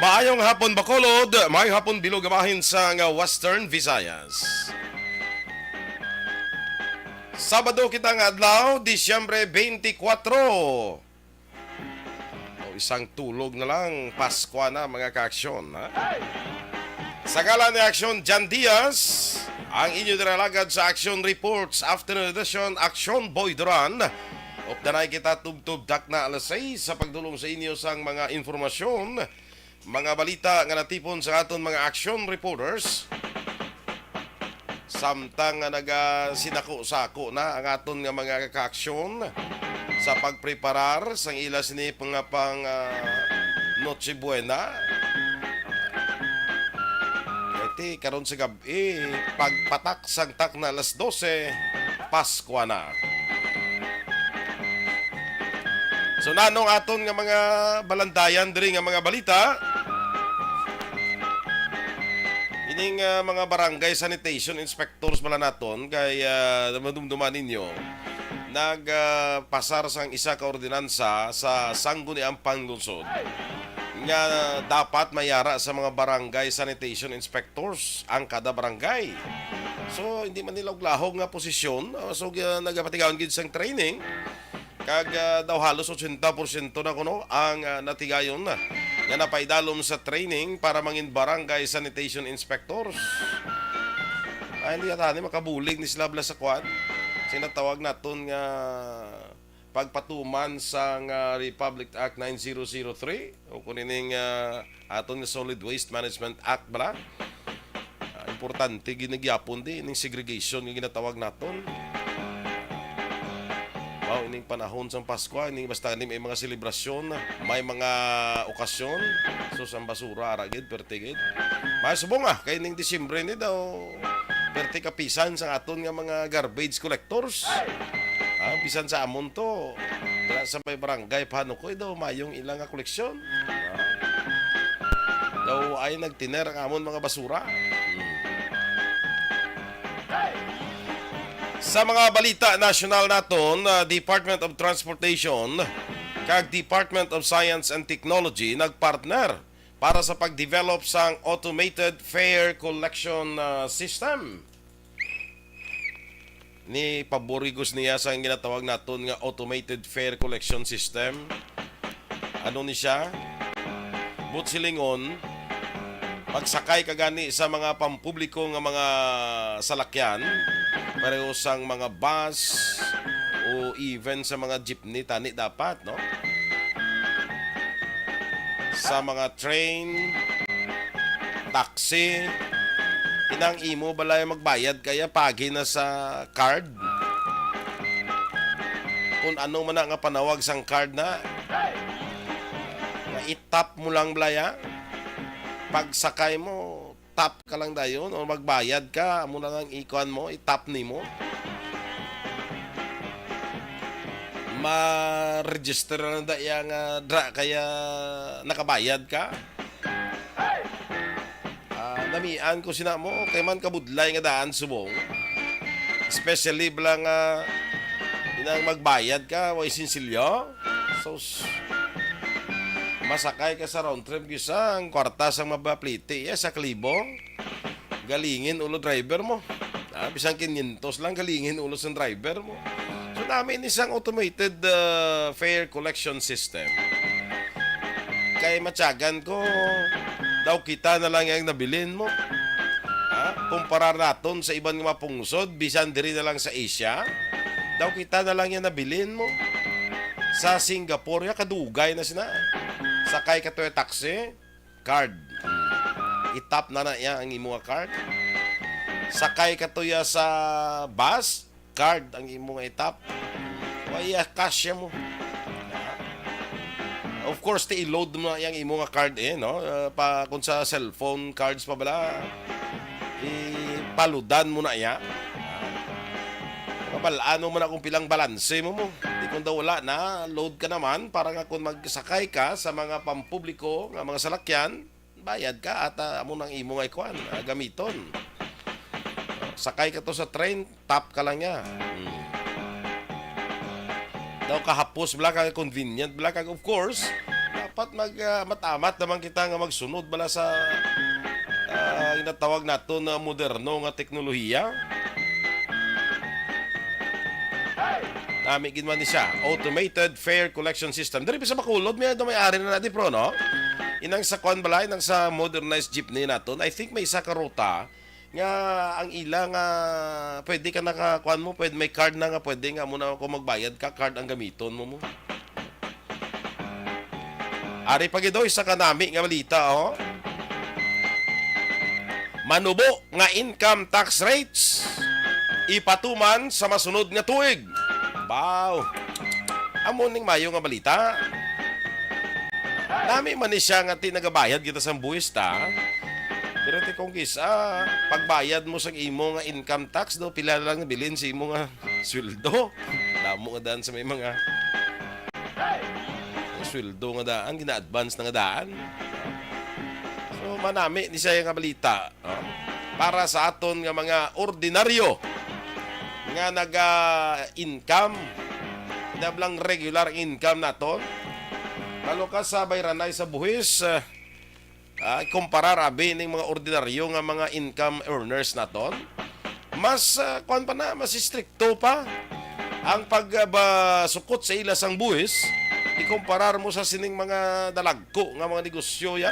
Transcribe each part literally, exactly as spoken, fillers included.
Maayong hapon, Bacolod. Maayong hapon, bilog nga bahin sang Western Visayas. Sabado kita nga adlaw, Disyembre twenty-four. O, isang tulog na lang, Paskwa na, mga ka-aksyon, ha? Sa ngalan ni Aksyon Jan Diaz, ang inyo diri alagad sa Aksyon Reports Afternoon Edition, Aksyon Boy Duran. Updanay kita tubtob takna alas sais sa pagdulong sa inyo sang mga informasyon, mga balita nga natipon sa aton mga aksyon reporters. Samtang nga nagasinako-sako na ang aton nga mga kaaksyon sa pagpreparar sang ila sini nga pang, ah, Noche Buena. Iti karon sa gab-i, pagpatak sang takna alas dose, Paskwa na. So, nanong aton nga mga balandayan diri nga mga balita? Ining, ah, mga barangay sanitation inspectors pala naton kay, ah, madumduman ninyo, nag, ah, pasar sang isa ka ordinansa sa Sangguniang Panlungsod nga dapat mayara sa mga barangay sanitation inspectors ang kada barangay. So, hindi man nila og lahog nga posisyon. Ah, so, ah, nagapatigayon gid sang training. Kag, ah, daw halos ochenta porsyento na kuno ang, ah, natigayon na nga napaidalom sa training para mangin barangay sanitation inspectors. Ay, hindi ata ni makabulig ni sila bala sa kwan. Sinatawag naton nga pagpatuman sang, ah, Republic Act nine zero zero three o kung ining, ah, aton nga Solid Waste Management Act bala. Ah, importante gid na gyapon di ining segregation nga ginatawag naton. Mao ining panahon sang Paskwa, ining basta ni may mga selebrasyon, may mga okasyon, sus, ang basura ara gid, perte gid. May subong, ah, kay ning Disyembre ni daw perte kapisan sang aton nga mga garbage collectors. Ah, bisan sa amon to, dira sa may barangay Panukoy daw mayong ila nga koleksyon. Ah. Daw ay nagtiner ang amon mga basura. Hmm. Sa mga balita nasyonal naton, ah, Department of Transportation kag Department of Science and Technology nagpartner para sa pag-develop sang automated fare collection, ah, system. Ni paborigos niya sa ginatawag naton nga automated fare collection system. Ano ni siya? Buot silingon, pagsakay ka gani sa mga pampubliko nga mga salakyan, pareho sang mga bus o even sa mga jeepney, tani dapat, no? Sa mga train, taxi, inang imo balay magbayad kaya pagi na sa card. Kung ano man na nga panawag sang card na, nga i-tap mo lang balaya. Pagsakay mo, tap ka lang dayon o magbayad ka, amo lang ang ikuan mo, i-tap nimo. Ma-register na lang da iya nga dra kaya nakabayad ka. Ah, namian ko sina mo, kay man kabudlay nga daan subong. Especially bala nga inang magbayad ka, way sinsilyo. So, s-, masakay ka sa round trip, kisa ang kwarta sang mabapliti, iya sa kalibong. Galingin ulo driver mo. Ah, bisan kinyentos lang, galingin ulo sang driver mo. So, nami ni sang automated, ah, fare collection system. Kay matyagan ko, daw kita na lang yang nabilin mo. Ha? Kumparar naton sa iban nga mga pungsod, bisan diri na lang sa Asia, daw kita na lang yang nabilin mo. Sa Singapore, ya, kadugay na sina. Sakay ka to yung taxi, card. I-tap na na iya ang imo nga card. Sakay ka to ya sa bus, card ang imo nga i-tap. Wa iya, cash ya mo. Of course, ti i-load mo na yang imo nga card eh, no? Ah, pa, kung sa cellphone cards pa bala, ipaludan mo na iya. Mabal-an mo na kung pilang balanse mo mo. Di kung daw wala na, load ka naman para nga kung magsakay ka sa mga pampubliko nga mga salakyan, bayad ka at, ah, amo nang imo nga ikuan, ah, gamiton. Sakay ka to sa train, tap ka lang niya. Hmm. Daw kahapos bala kag convenient bala kag of course, ah, Dapat mag, ah, matamat naman kita nga magsunod bala sa, ah, ginatawag naton nga moderno nga teknolohiya. Nami gid man ni siya, automated fare collection system. Diri pa sa Bacolod, may, may ari na natin, pro, no? Inang sa kwan bala, inang sa modernized jeepney naton. I think may isa ka ruta nga ang ila nga pwede ka naka-, kuan mo, pwede may card na nga pwede nga mo na kung magbayad ka, card ang gamiton mo mo. Ari pa gid, oh, isa ka nami nga balita, oh. Manubo nga income tax rates ipatuman sa masunod nga tuig. Baw. Amo ning mayo nga balita. Nami man ni siya nga ti nagabayad kita sang buhis ta. Pero ti kung kisa, pagbayad mo sang imo nga income tax, do, pila lang bilin sa imo nga sweldo. Damo nga daan sa may mga sweldo nga daan, gina-advance na nga daan. So, manami ni siya nga balita, oh, para sa aton nga mga ordinaryo nga naga-income, nablang regular income naton. Lalo ka sa bayranay sa buhis, ah, ah, ikumparar abi ning mga ordinaryo nga mga income earners naton. Mas, ah, kuwan pa na, mas istrikto pa ang pag, ah, ba, sukot sa ila sang buhis, ikumparar mo sa sining mga dalagko nga mga negosyo, ya.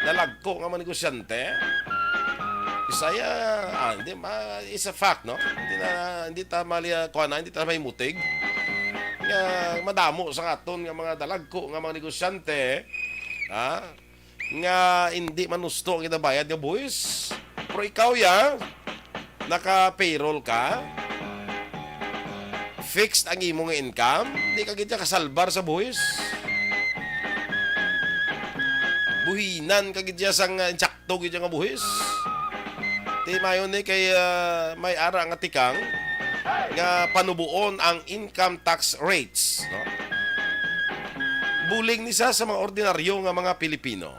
Dalagko nga mga negosyante. Bisaya, ah, hindi, ma-, it's a fact, no? Hindi na, hindi ta mali, ah, kuwan na, hindi ta mahimutig. Nga madamo sa aton nga mga dalagko nga mga negosyante, ha? Nga hindi man husto ang ginabayad nga buhis. Pero ikaw, ya, naka-payroll ka, fixed ang imo nga income, di ka gid ya kasalbar sa buhis. Buhinan ka gid ya sang, ah, insakto gid ya nga buhis. Ti mayo ni kay, ah, may ara nga tikang nga panubuon ang income tax rates, no? Bulig ni sa, sa mga ordinaryo nga mga Pilipino.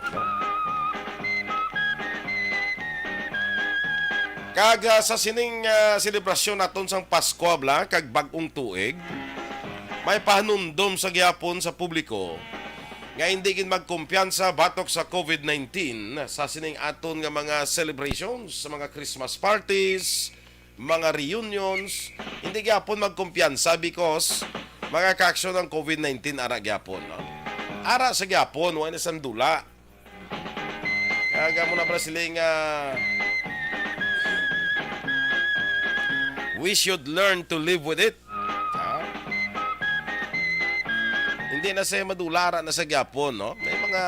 Kag, ah, sa sining, ah, selebrasyon naton sang Pasko, bala, kag Bag-ong Tuig, may pahanumdom sa gihapon sa publiko nga hindi gid magkumpiyansa batok sa covid nineteen sa sining aton nga mga celebrations, sa mga Christmas parties, mga reunions. Hindi gyapon magkumpiyansa because makakaaksyon ang covid nineteen ara gyapon, no? Ara sa gyapon, wala na sang dula. Kaya mo na pala sila nga, we should learn to live with it. Ha? Hindi na siya madula, ara na sa gyapon, no? May mga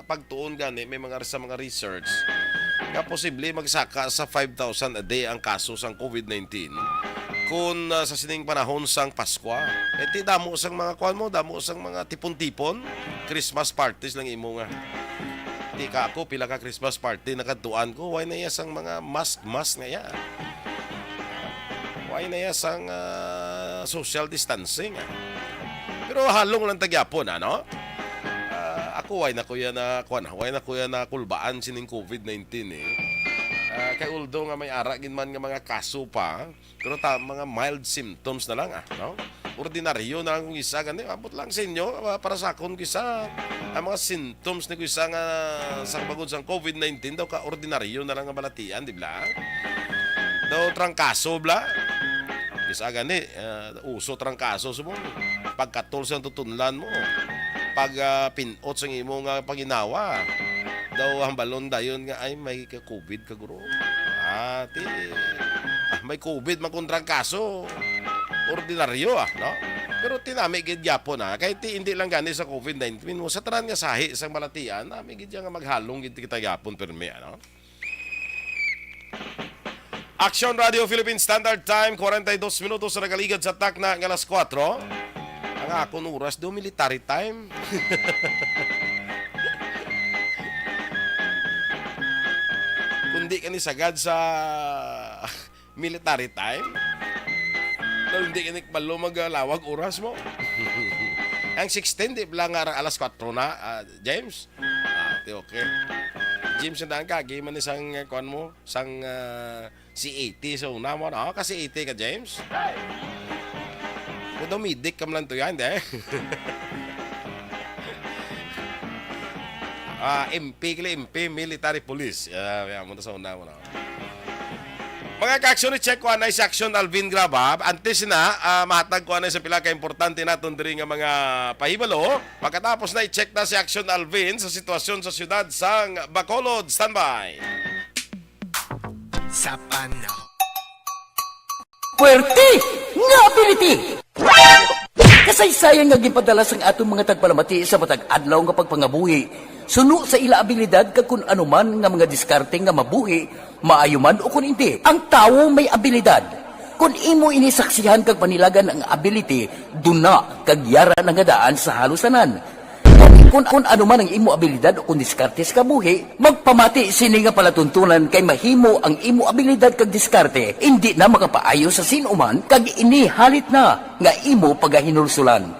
pagtuon gani, may mga sa mga research nga posible magsaka sa five thousand a day ang kaso sang covid nineteen kung, ah, sa sining panahon sang Paskwa. Eh, ti damo sang mga kuan mo, damo sang mga tipon-tipon, Christmas parties lang imo nga. Ti ka ako, pila ka Christmas party nakadtuan ko, why na iya sang mga mask-mask nga iya? Why na iya sang, ah, social distancing, ah? Pero halong lang ta gyapon, ano? Ah, ako, why na ko iya na, kuwan, why na ko iya na kulbaan sining covid nineteen, eh? Ah, kay although nga may ara gid man nga mga kaso pa, pero ta, mga mild symptoms na lang, ah, no? Ordinaryo na lang kung isa, gani, abot lang sa inyo, ah, para sa akon, kung isa, ang mga symptoms ni kung isa nga sa bagod sang covid nineteen daw ka ordinaryo na lang nga balatian, di bala? Daw trangkaso, bala? Kung isa gani, ah, uso trangkaso, subong. Pagkatol sa tutunlan mo. Pag, ah, pinot sa imo nga paginawa. Daw ang balon dayon nga, ay, may ka-covid ka, guro. Ah, ti, ah, may covid man kung trangkaso. Ordinaryo, ah, no? Pero ti nami gid gyapon, ah. Kay ti, hindi lang gani sa covid nineteen mo, sa tanan nga sahi sang balatian, nami gid nga maghalong gid kita gyapon, pirmi, ano? Action Radio Philippine Standard Time, forty-two minutos na nagaligad sa takna nga alas kuwatro. Ang akon oras do, military time. Kundi kani sagad sa military time. Kung hindi kani kabalo maglawag oras mo. Ang sixteen, di ba nga alas kuwatro na, ah, James? Ah, ti okay. James, ang daan ka, agi man isang, eh, kuwan mo, sang, ah, C eighty sa una mo, no? Ka C eighty ka, James? Kung daw medic ka man lang to yan, di? Ah, M P, kili M P, military police. Ah, yeah, muna sa una mo na. Mga ka-aksyon, i-check ko anay si Aksyon Alvin Graba. Antes na, ah, mahatag ko anay sa pila ka importante naton diri nga mga pahibalo. Pagkatapos na, i-check na si Aksyon Alvin sa sitwasyon sa siyudad sang Bacolod. Standby. Sa panahon. Puwerte nga ability! Kasaysayan nga ginpadala sang aton mga tagpalamati sa matag adlaw nga pagpangabuhi, suno sa ila abilidad kag kun ano man nga mga diskarte nga mabuhi, maayo man o kun indi. Ang tawo may abilidad. Kun imo ini saksihan kag panilagan ang ability, duna kag yara na nga daan sa halos tanan. Kung, kung ano man ang imo abilidad o kung diskarte sa kabuhi, magpamati sini nga palatuntunan kay mahimo ang imo abilidad kag diskarte indi na makapaayo sa sin-o man kag ini halit na nga imo pagahinulsulan.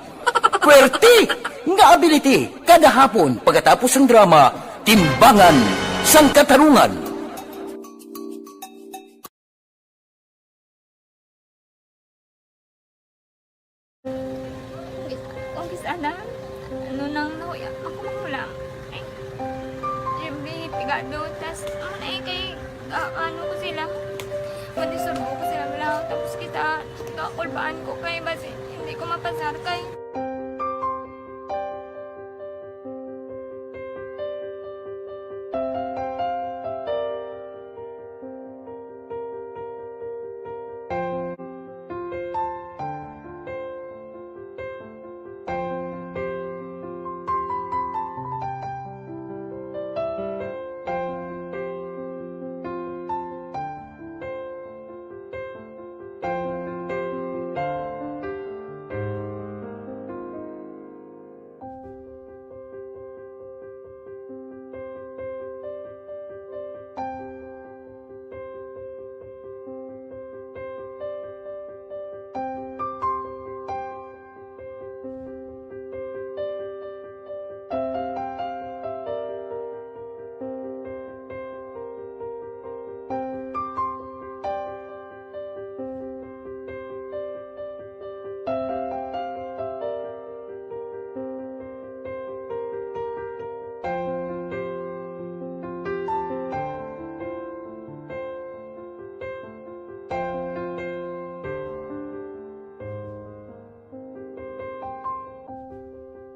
Puwerte nga ability! Kada hapon, pagkatapos sang drama, Timbangan sang Katarungan. Kung kis-, kung kis-, ana, ano nang nahuya, ako manghulam. Ay, Jimmy, pigado, tas, ano na eh, kay, ah, ano ko sila, madisurbo ko sila, wala, tapos kita, kakulbaan ko kay, basi, hindi ko mapasar kay.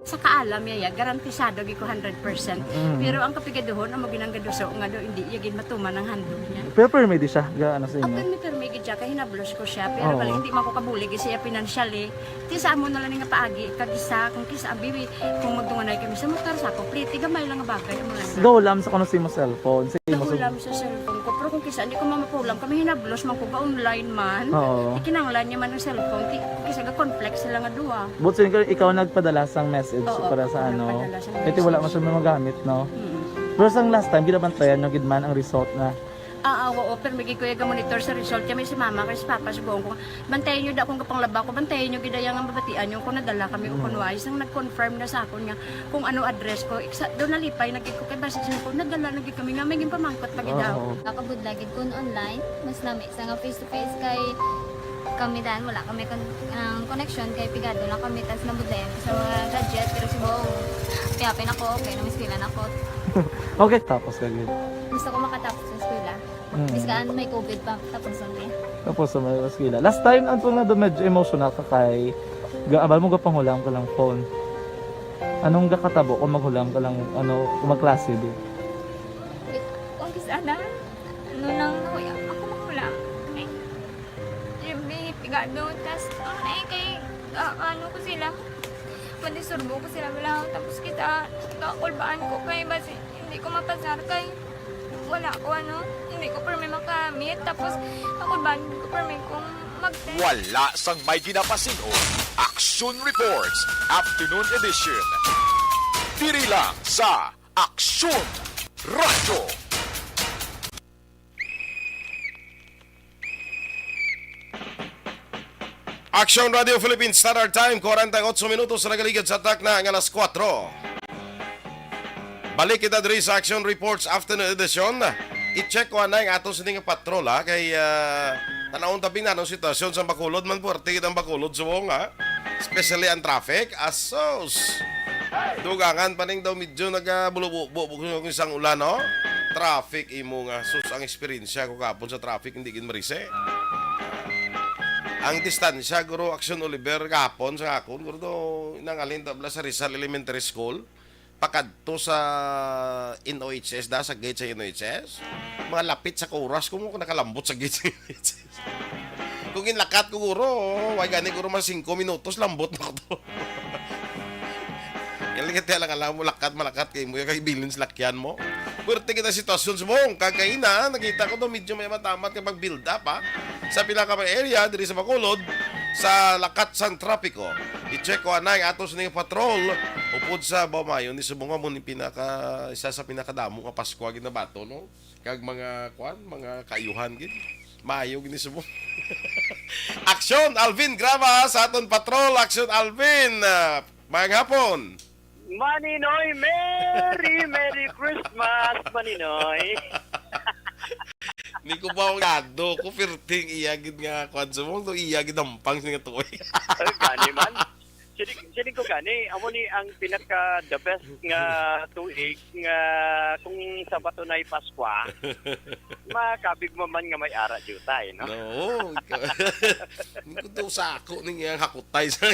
Sa kaalam niya, ya, garantisado gid ko hundred percent. Mm. Pero ang kapigaduhon, amo ginang gaduso nga daw hindi iya gid matuman ang handog niya. Pero permi di siya, ga-, ano sa inyo? Permi, permi gid siya, kay hinablos ko siya. Pero Oo. Bali, hindi man ko kabulig siya financially. Ti sa amo na lang nga paagi, kag isa, kung kisa, abi, kung magdunganay kami sa motor, sa ako, pliti, gamay lang nga bagay, amo lang na. Gahulam sa kuno sa imo cellphone, sa imo sa Gahulam sa cellphone ko, pero kung kisa, hindi ko mamapulam, kami hinablos man ko, ga-online man. Oo. Ikinanglan niya man ang cellphone, ki-, kisa ga-conflict sila nga duha. But so, ikaw, ikaw nagpadala sang message Oo, para sa ako ano? Nagpadala sang Kasi wala message. Man siya magamit, no? Mm. Pero sang last time, ginabantayan nyo gid man ang result na Ah, ah, oo, pero may gid ko iya ga-monitor sa result. Kami si mama, kay si papa, subong ko, bantayan nyo da kung kapanglaba ko, bantayan nyo gid iya nga mabatian nyo kung nadala kami o Mm. kung wala. Isang nag-confirm na sa akon nga kung ano address ko. Iksa, doon nalipay na gid ko kay basta siya ko, nadala na gid kami nga may ginpamangkot pa gid daw. Oo. Nakabudla gid kun online, mas lami sa nga face to face kay kami dan wala kami kon-, ang connection kay pigado lang kami tas nabudlayan ko sa mga gadget pero subong kaya pin ako okay na mas pila na ko. Okay, tapos ka gid. Gusto ko makatapos sa eskwela. Mm. Biskan may covid pa, tapos ang eh. Tapos sa may eskwela. Last time, ang tunga doon, medyo emotional ka kay ga-, abal mo gapanghulam ka lang phone. Anong gakatabo kung maghulam ka lang, ano, kung magklase di? Wait, kung kis-, ana? Ano nang nahuya? Ako manghulam. Ay, Jimmy, pigado. Tas, ano na eh, kay, ah, ano ko sila? Madisurbo ko sila, wala. Tapos kita, kakulbaan ko kay, basi, hindi ko mapasar kay, wala ko, ano, hindi ko permi makamit. Tapos, kakulbaan ko permi kung mag-test. Wala sang may ginapasin-o. Action Reports, Afternoon Edition. Diri lang sa Aksyon Radyo. Aksyon Radio Philippines Standard Time, kwarenta y otso minutos na nagaligad sa takna nga alas kuwatro. Balik kita diri sa Action Reports Afternoon Edition. I-check ko anay ang ato sini nga patrol, ha, kay, ah, tanawon tabi na ang sitwasyon sa Bacolod. Man, puwerte gid ang Bacolod subong, ha? Especially ang traffic. Asos! Dugangan pa ning daw medyo nagabulo-bubo kung isang ulan, no? Traffic imo nga. Sus, ang eksperyensya ko kapon sa traffic, hindi gid marise. Ang distansya, guro, Action Oliver, kapon sa akon, guro, do, nangalin tabla sa Rizal Elementary School, pakadto sa N O H S, da, sa gate sa N O H S. Mga lapit sa oras, kung nakalambot sa gate sa N O H S. Kung ginlakat ko, guro, way gani, guro, mga singko minutos, lambot na ko to. Kaya lang, kaya lang, alam mo, lakat, malakat kayo mo, yung kay bilin sa lakyan mo. Pwerte kita sitwasyon, subong. Kagkaina, nakita ko to, medyo may matamat ka pag-build up, ha? Sa pila ka mga area, diri sa Bacolod, sa lakat sang trapiko. I-check ko, anay, ato sa ning patrol, upod sa Baumayo, ni subong mo ni pinaka, isa sa pinakadamo nga Paskwa ginabato, no? Kag mga, kwan, mga kaayuhan gid. Maayo gid ni subong. Aksyon, Alvin Graba sa aton patrol. Aksyon, Alvin. Ah, maayong hapon. Maninoy, Merry, Merry Christmas, Maninoy. Ni ko ba ang gado ko, pirting iya gid nga, kwan, subong to iya gid dampang sining tuig. Ay, gani man. Siling, siling ko gani, amo ni ang pinaka the best nga tuig nga kung sa bato na'y Paskwa, makabig mo man nga may ara jutay, no? No, ikaw. Hindi ko daw sako ning iyang hakutay sa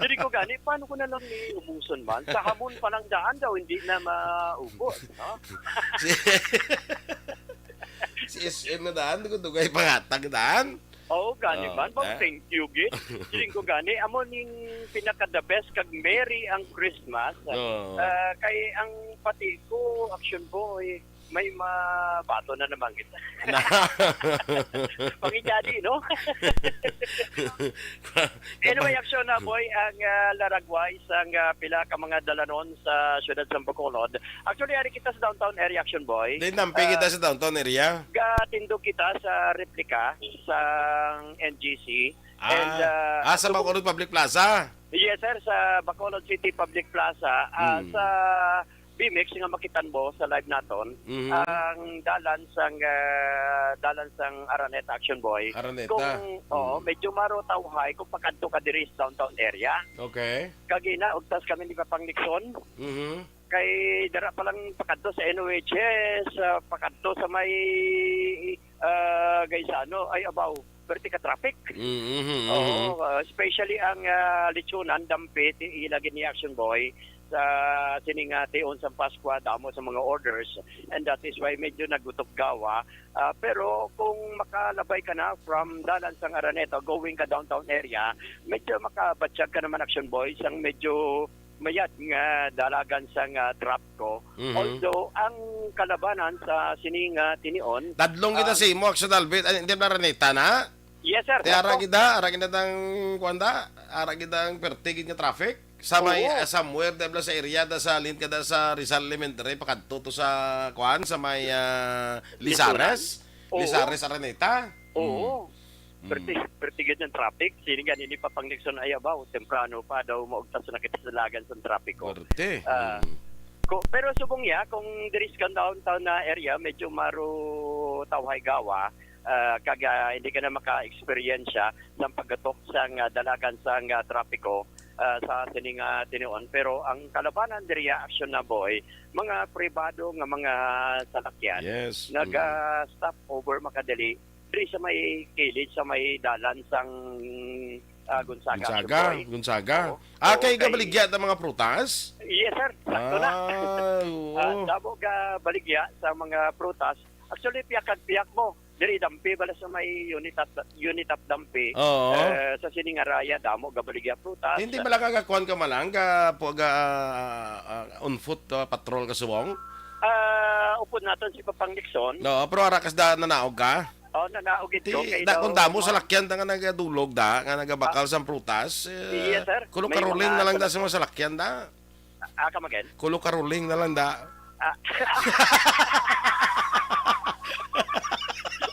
Siling ko gani, paano ko na lang ni ubuson man? Sa hamon pa lang daan daw, hindi na maubos, no? Si, si S M na daan, dugay pangatag daan. Oo, gani Oo, man. Bang eh. Thank you, gid. Siling ko gani, amo ning pinaka the best kag merry ang Christmas. Oo. Ah, kay ang pati ko, Action Boy, may mabato na naman kita. Na. Panginyadi, no? Anyway, Action na, boy, ang ah, laragway sang ah, pila ka mga dalanon sa siyudad sa Bacolod. Actually, ari kita sa downtown area, Action Boy. Di, nampi Ah, kita sa downtown area. Gatindog kita sa replika sang N G C. Ah, And, ah, ah, sa kung Bacolod Public Plaza? Yes, sir, sa Bacolod City Public Plaza, ah, Hmm. sa B M X nga makitan mo sa live naton, Mhm. ang dalan sang, ah, dalan sang Araneta, Action Boy. Araneta. Kung, oo, Hmm. medyo marutaw high kung pakadto ka diri sa downtown area. Okay. Kag ina, ugtas kami ni Papang Nixon. Mhm. Kay dara pa lang pakadto sa N O H S, ah, pakadto sa may, ah, Gaisano, ay, abaw, perti ka traffic. Mm, mhm, Oo, mhm. Ah, especially ang, ah, lechonan, dampit, i-, ila gid ni Action Boy sa sining, ah, tion sa Paskwa, damo sa mga orders, and that is why medyo nagutok gawa. Ah, pero kung makalabay ka na from dalan sang Araneta, going ka downtown area, medyo makabatyag ka naman, Action Boy, sang medyo mayad nga dalagan sang, ah, trapiko. Mhm. Although, ang kalabanan sa sini nga tinion, Tadlong kita ah, sa imo, Action Alvin. Ay, hindi na Araneta na? Yes, sir. Ti ara Sakto. Kita, ara kita tang, kuwan da? Ara kita ang pertigid nga traffic? Sa may, Oo. ah, somewhere, dahil sa area, da sa link ka da sa Rizal Elementary, pakadto to sa, kuwan, sa may, ah, Lisares? Lisares, Araneta? Oo. Mm. Perti-, Mm. perti gid ang traffic. Sini gani ni Papang Nixon ay abaw, temprano pa daw maugtas na kita sa lagan sa trapiko. Perte. Ah, Mm. ko-, pero subong niya, kung diri sa downtown na area, medyo maro tawhay gawa, ah, kag, ah, hindi ka na maka-eksperyensya sa paggatok sa nga dalagan sa nga trapiko, ah, sa sining, ah, tinuon. Pero ang kalabanan diri, ah, Action na, boy, mga pribado nga mga salakyan, Yes. Mm. naga-stop over makadali diri sa may kilid, sa may dalan sang, ah, Gonzaga, Gonzaga, Action Boy. Gonzaga. Oo. Ah, Oo, kay kay gabaligya ta mga prutas? Yes, sir. Sakto na. Ah, oo. Ah, damo gabaligya sa mga prutas. Actually, piyak kag piyak mo. Diri dampi bala sa may Unitap, Unitap dampi. Oo. Eh, sa sining araya, damo gabaligya prutas. Hindi bala ka gakuan ka malang, ga, po, ga, ah, on foot, ah, patrol ka subong? Ah, upod naton si Papang Nixon. No, pero ara kas da nanaog ka? Oh, nanaog gid Ti, ko kay da, kung daw damo ma- salakyan da nga nagadulog da, nga nagabakal Ah. sang prutas, eh, Yes, sir. Kulo May karuling mga na lang da sal- sa mga salakyan da. Ah, come again? Kulo karuling na lang da. Ah.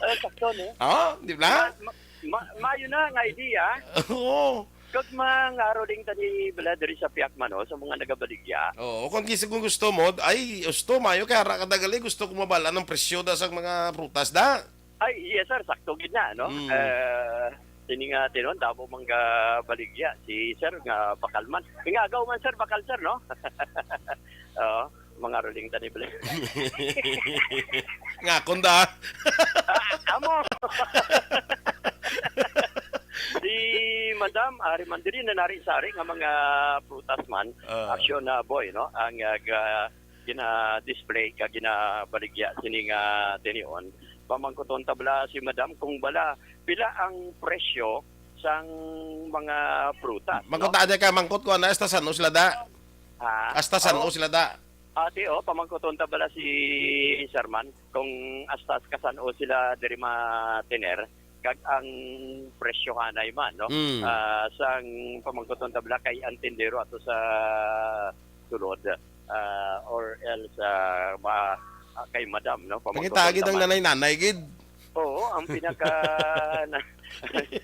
Eh, sakto, no? Oh, di ba? Ma-, ma-, ma-, maayo na nga idea. Oo. Kag mangaruling tani bala diri sa piyak man, no, sa mga nagabaligya. Oo, kung gis-, kung gusto mo, ay, gusto, mayo, kay ara ka dagali, gusto ko mabal-an ang presyo da sa mga prutas da. Ay, yes, sir. Sakto gid na, no? Mm. Eh, Sini nga tinuon, damo man nga baligya si sir nga bakal man. Nga agaw man, sir, bakal, sir, no? Oo, mga ruling tani bala. Nga, kunda. Ah, amo. Si Madam, ari man diri na nari-sari nga mga prutas man. Ah. Action na, boy, no? Ang ah, ga- gina-display ka ginabaligya sini nga tinion. Pamangkuton ta bala si Madam kung bala pila ang presyo sang mga prutas, no? Mangkot na ka, mangkot ko, ano, hasta san-o sila da? Ha? Hasta san-o Oh, sila da? Ate, oh, pamangkuton ta bala si Sir Man kung hasta ka san-o sila diri matiner kag ang presyo hanay man, no? Mm. Ah, sang pamangkuton ta bala kay ang tindero ato sa sulod, ah, or else ah, ma, ah, kay Madam, no? Pamangkuton Pangitagid ta ang man. Nanay-Nanay gid. Oo, ang pinaka na,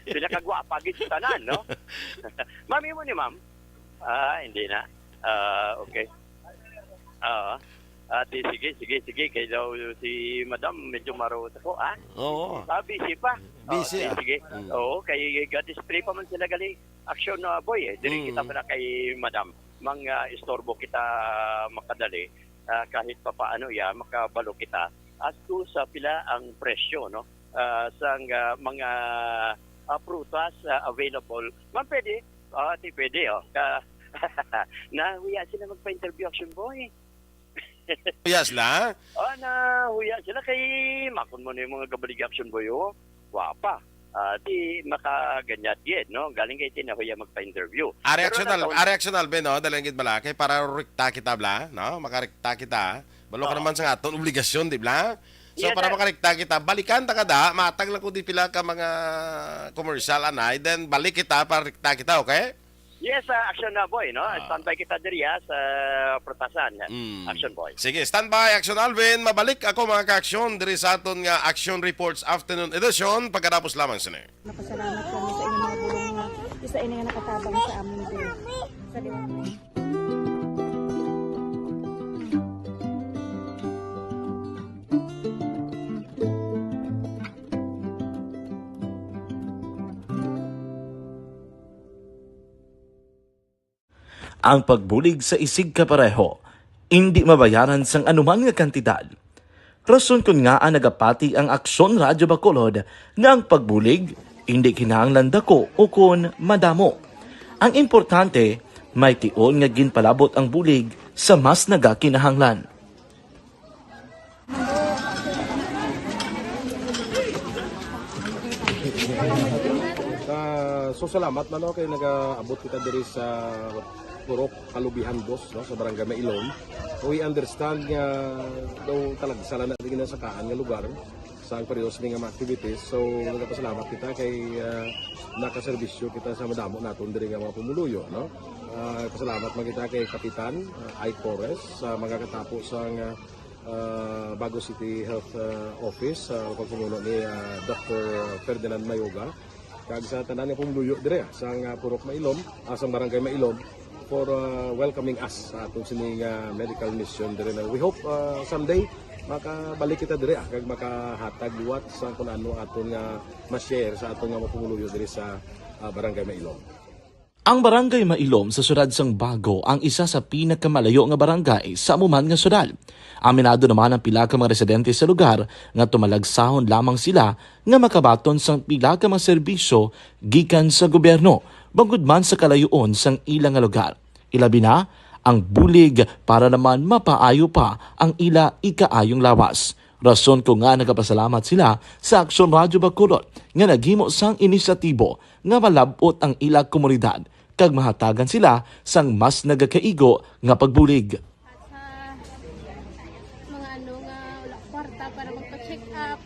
pinakagwapa gid sa tanan, no? Ma'am, imo ni ma'am? Ah, hindi na. Ah, okay. Ah, ate, sige, sige, sige. Kay daw si Madam medyo maro sa ko, ah? Oo. Ah, busy pa. Busy, Ah, ah. sige. Mm. Oo, kay ga-display pa man sila gali. Action na, boy, eh. Diri Mm. kita pala kay Madam. Mang ah, istorbo kita makadali. Ah, kahit pa paano, ya, makabalo kita as to sa pila ang presyo, no? Ah, sang ah, mga ah, prutas ah, available. Ma'am, pwede? Ah, ate, pwede, oh. Ka, nahuya sila magpa-interview, Action Boy. Yes la. Oh, nahuya sila kay makon mo na yung mga gabalig, Action Boy, oh. Wapa. Ah, di makaganyat gid, no? Galing kay tinahuya magpa-interview. Ari Pero Action lang Al-, taon- Ari Action Alvin, no? Dalang gid bala kay para rekta kita bla, no? Makarekta kita. Balo ka Oo. naman sa aton obligasyon, di bla? So Yes, para sir. makarekta kita, balikan ta kada, matag lang ko di pila ka mga commercial anay, then balik kita para rekta kita, okay? Yes, ah, Action na, boy, no? Ah. Standby kita diri, ah, sa Prutasan. Mm. Action, boy. Sige, standby, Action Alvin. Mabalik ako, mga ka-action, diri sa aton nga Action Reports Afternoon Edition, pagkatapos lamang sini. Napasalamat kami sa inyong mga bulong nga isa ini nga nakatabang sa amin din. Sa Ang pagbulig sa isigkapareho indi mabayaran sang anuman nga kantidad. Rason kon ngaa nagapati ang Aksyon Radyo Bacolod nga ang pagbulig indi kinahanglan dako ukon madamo. Ang importante, may tion nga ginpalabot ang bulig sa mas nagakinahanglan. Ah, so salamat man, no, kay nagaabot kita diri sa Purok Kalubihan, boss, no, sa Barangay Mailom. We understand nga daw talagsa lang na ginasakaan nga lugar sa ang periodo sini nga mga activities. So nagapasalamat kita kay ah, nakaserbisyo kita sa madamo naton diri nga mga pumuluyo, no. Ah, pasalamat man kita kay Kapitan ah, Ike Torres sa mga katapo sa nga ah, Bago City Health ah, Office sa pagpamuno ni ah, Doctor Ferdinand Mayoga, kag sa tanan nga pumuluyo dire ah, sa nga Purok Mailom, ah, sa Barangay Mailom, for ah, welcoming us sa atong sini nga medical mission dire na we hope ah, someday makabalik kita dire ah, kag makahatag liwat sa kung ano aton nga ma-share sa aton nga mga pumuluyo dire sa ah, Barangay Mailom. Ang Barangay Mailom sa siyudad sang Bago ang isa sa pinakamalayo nga barangay sa amo man nga siyudad. Aminado naman ang pila ka mga residente sa lugar nga tumalagsahon lamang sila nga makabaton sang pila ka mga serbisyo gikan sa gobyerno, bangod man sa kalayoon sang ila nga lugar. Ilabi na ang bulig para naman mapaayo pa ang ila ikaayong lawas. Rason ko nga nagapasalamat sila sa Aksyon Radyo Bacolod nga naghimo sang inisyatibo nga malab-ot ang ila komunidad kag mahatagan sila sang mas nagakaigo nga pagbulig. At sa mga ano nga wala kwarta para magpa-check up,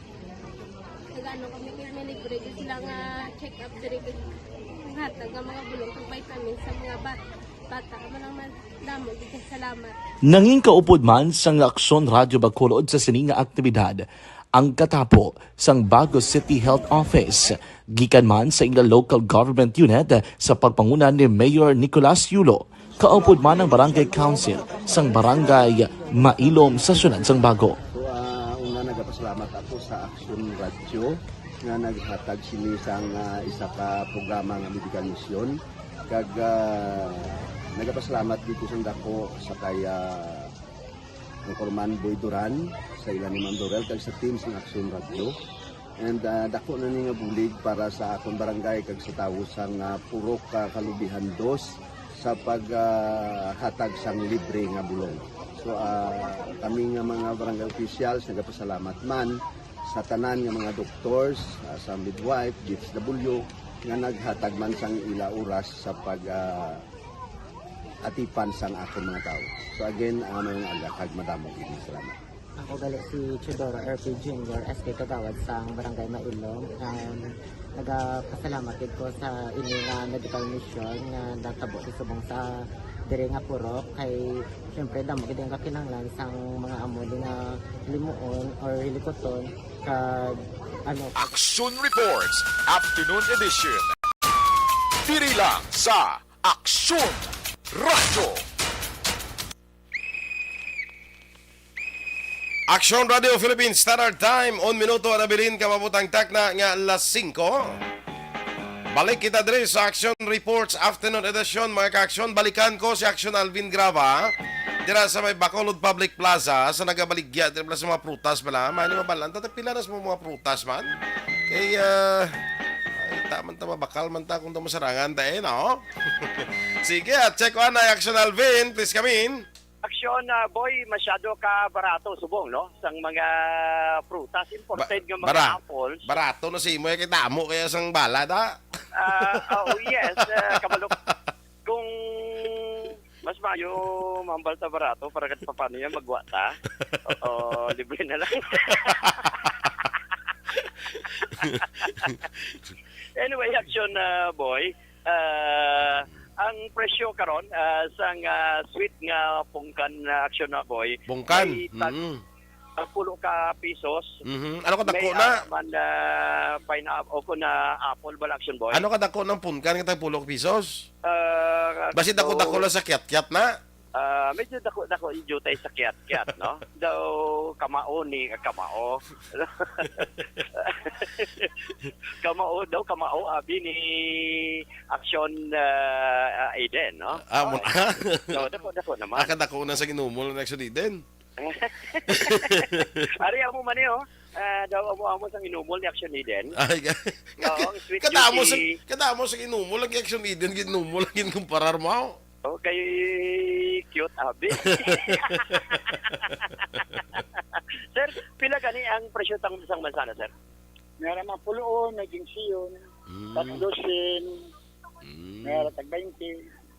nag-ano kami, may libre din sila nga check up diri, ang hatag nga mga bulong kag vitamins sa mga bat bata. Amo lang man, damo gid kay salamat. Nangin kaupod man sang Aksyon Radyo Bacolod sa sini nga aktibidad ang katapo sang Bago City Health Office, gikan man sa ila local government unit sa pagpanguna ni Mayor Nicolas Yulo. Kaupod man ang Barangay Council sang Barangay Mailom sa siyudad sang Bago. So, ah, una, nagapasalamat ako sa Action Radio nga naghatag sini sang, ah, isa ka programa nga medical mission. Kag, ah, nagapasalamat gid ko sang dako sa kay, ah, Anchorman Boy Duran, sa ila ni Ma'am Dorel, kag sa team sang Action Radio. And, ah, dako na ni nga bulig para sa akon barangay kag sa tawo sang, ah, Purok, ah, Kalubihan Dos sa pag, ah, hatag sang libre nga bulong. So, ah, kami nga mga barangay officials nagapasalamat man sa tanan nga mga doctors, ah, sa midwife, D S W, nga naghatag man sang ila oras sa pag, ah, atipan sang akon mga tawo. So again, ah, mayong aga kag madamo gid nga salamat. Ako gali si Teodoro R P Junior, S K Kagawad sang Barangay Mailom. Um, nagapasalamat gid ko sa ini nga medical mission nga natabo sa subong sa diri nga purok, kay siyempre damo gid ang kakinahanglan sang mga amo ni nga limuon or hilikuton kag ano. Action Reports, Afternoon Edition. Diri lang sa Action Radio. Action Radio Philippines Standard Time, un minuto ang nabilin ka mabutang takna nga alas singko. Balik kita diri sa Action Reports Afternoon Edition, mga ka-action. Balikan ko si Action Alvin Graba dira sa may Bacolod Public Plaza sa nagabaligya dira sa mga prutas bala. May ni mabalan, tatapila na sa mga prutas man. Kay, ah, ay, taman ta mabakal man ta kung ta masarangan ta eh, no? Sige, at check one na Action Alvin, please come in. Action, ah, boy, masyado ka barato subong, no? Sang mga prutas, imported Ba- nga mga bara- apples. Barato na si imo, eh, kay damo kaya sang bala, da? Ah, oh, yes, ah, kabalo. Kung mas mayo, mahambal ta barato, para kat papano yan, magwa ta. Oo, libre na lang. Anyway, Action, ah, boy, ah, ang presyo karon, ah, sang, ah, sweet nga pungkan, ah, Action na boy, Pungkan? May tag-, Mm. tagpulo ka pisos. Mhm. Ano ka dako May, na? ah, man, ah, pineapple, o kung na apple bala, Action boy. Ano ka dako ng pungkan nga tagpulo ka pisos? Ah, Basi so, dako-dako lang sa kiat-kiat na? Ah, medyo dako-dako yung jutay sa kiat-kiat, no? Daw kamao ni, ah, kamao. Kamao, daw kamao, abi ni Action, ah, ah, Eden, no? Ah, mo-, Okay. So, dako-dako naman. Ah, kadako na sa ginumol ni Action Eden. Ari, amo man eh, oh. Ah, daw amo-amo sang inumol ni Action Eden. Ay, ka-, Oo, ang sweet kadamo sa, juicy. Kadamo sa inumol, ang Action Eden, ginumol, ang ginkumparar mo. Oh, kay cute, abi. Sir, pila gani ang presyo sang, sang mansanas, sir? Meron mga puloon, may gingsiyon, Mm. tatlo sin, Mm. meron tag twenty.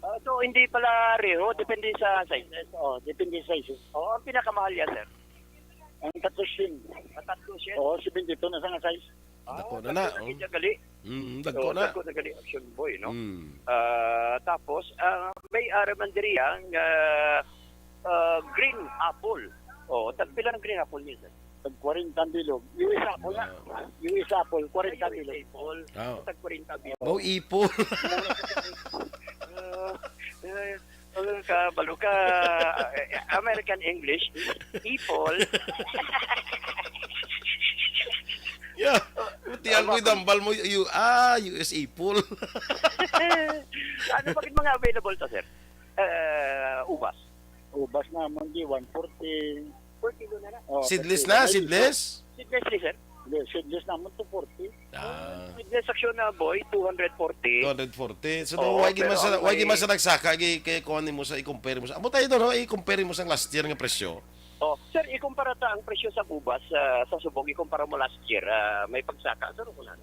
Ah, so, hindi pala reho, depende sa sizes. Oh, depende sa sizes. Oh, ang pinakamahal yan, sir? Ang tatlo sin. Ang tatlo sin? Oo, seventy-two na sa nga size. Dako na na, oh. Medyo gali. Mm, dagko Oo, na. Dagko na gali, Action Boy, no? Mm. Ah, tapos, ah, may ara man diri ang, ah, ah, green apple. Oh, tagpila ng green apple niya, sir? Tag kwarenta ang bilog. U S apple na. Ah. U S apple, kwarenta Ay, bilog. U S apple. Oh. Tag kwarenta bilog. Oh, ipol. Ah, eh, Ang kabalo ka, eh, American English, ipol. Yeah. Buti ang Ano ba? Dambal mo, you, ah, U S ipol. Ano ba yung mga available to, sir? Eh, ubas. Ubas na, man, di, one forty. Per kilo na na. Oh, Seedless per kilo. Na, seedless? Seedless, sir. Hindi, seedless naman, two forty. Ah. Seedless Action na, boy, two hundred forty. Two hundred forty. So, Oo, why gid man pero sa, ang why gid man may sa nagsaka, gi-, kay kuha nimo sa, i-compare mo sa, amo tayo doon, no? I-compare mo sa last year nga presyo. Oh, sir, ikumpara ta ang presyo sa ubas, ah, sa subong, ikumpara mo last year, ah, may pagsaka, sir, kung ano?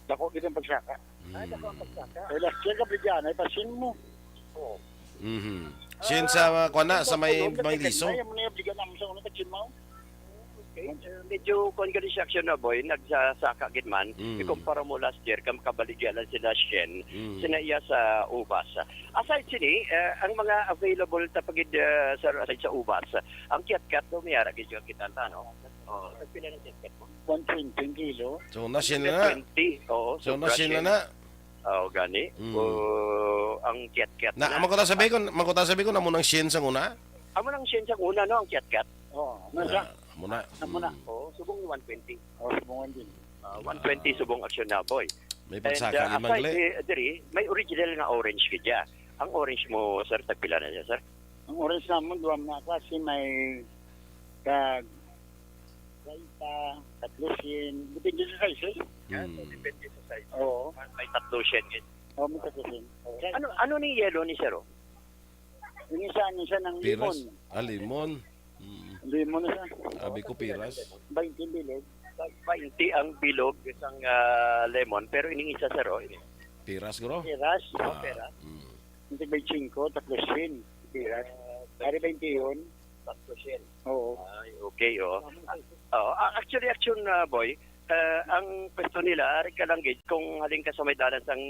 Dako gid ang pagsaka. Hmm. Ah, dako ang pagsaka. Eh, last year, kapidyaan, ay pasin mo. Oo. Mhm. Sin sa, Ah, kuwan na, sa may, puno, may liso. Ay, amo na yung bigan namin sa una, kachin mo. Okay. Uh, medyo kuwan gali siya, Action na, boy. Nagsasaka gid man. Mm. Ikumpara mo last year, kam kabaligya lang sila Shen. Mm. Sina iya sa ubas. Aside sini, eh, ang mga available tapagid, eh, sa, aside sa ubas, ang kiat-kiat do, may ara gid yung kita, no? Oh, tagpila ng kiat-kiat mo? One twenty ang kilo. So, na Shen na na. One twenty, oo, So, sobra na Shen na Shen. Na. Oh, gani. Mm. O, ang kiat-kiat Na, na. Makuta sabi ko, makuta sabi ko, namo nang Shen sang una? Amo nang Shen sang una, no, ang kiat-kiat. Oo, Ah, nasa? Amo na. Amo na. Mm. Oo, subong ni one twenty. Oo, subong din. Ah, one twenty Ah. subong Aksyon Aboy. May And, pagsaka ah, limang aside, gali. eh, diri, may original nga orange ka dya. Ang orange mo, sir, tagpila na siya, sir? Ang orange namon, duha na klase, may tag treinta, tatlo syen. Depende sa size, eh. Yan, so Hmm. depende sa size. Oo. May tatlo syen, eh. Oo, may tatlo syen. Okay. Ano, ano ni yellow ni sir, oh? Yung isa, ano siya, ng Piras? limon. Ah, limon. Mm. Limon na siya. Abi ko piras. Bainte bilog. Bainte ang bilog isang, ah, lemon, pero ining isa, sir, oh, ini. Piras, guro? Piras. Oh, Ah, piras. Mm. Yung tig baynte singko, tatlo syen. Piras. Ari bainte yun. Tatlo syen. Oo. Ay, okay, oh. Ah, oh, ah, actually, Aksyon, ah, boy, ah, ang pwesto nila, ari ka lang gid, kung halin ka sa may dalan sang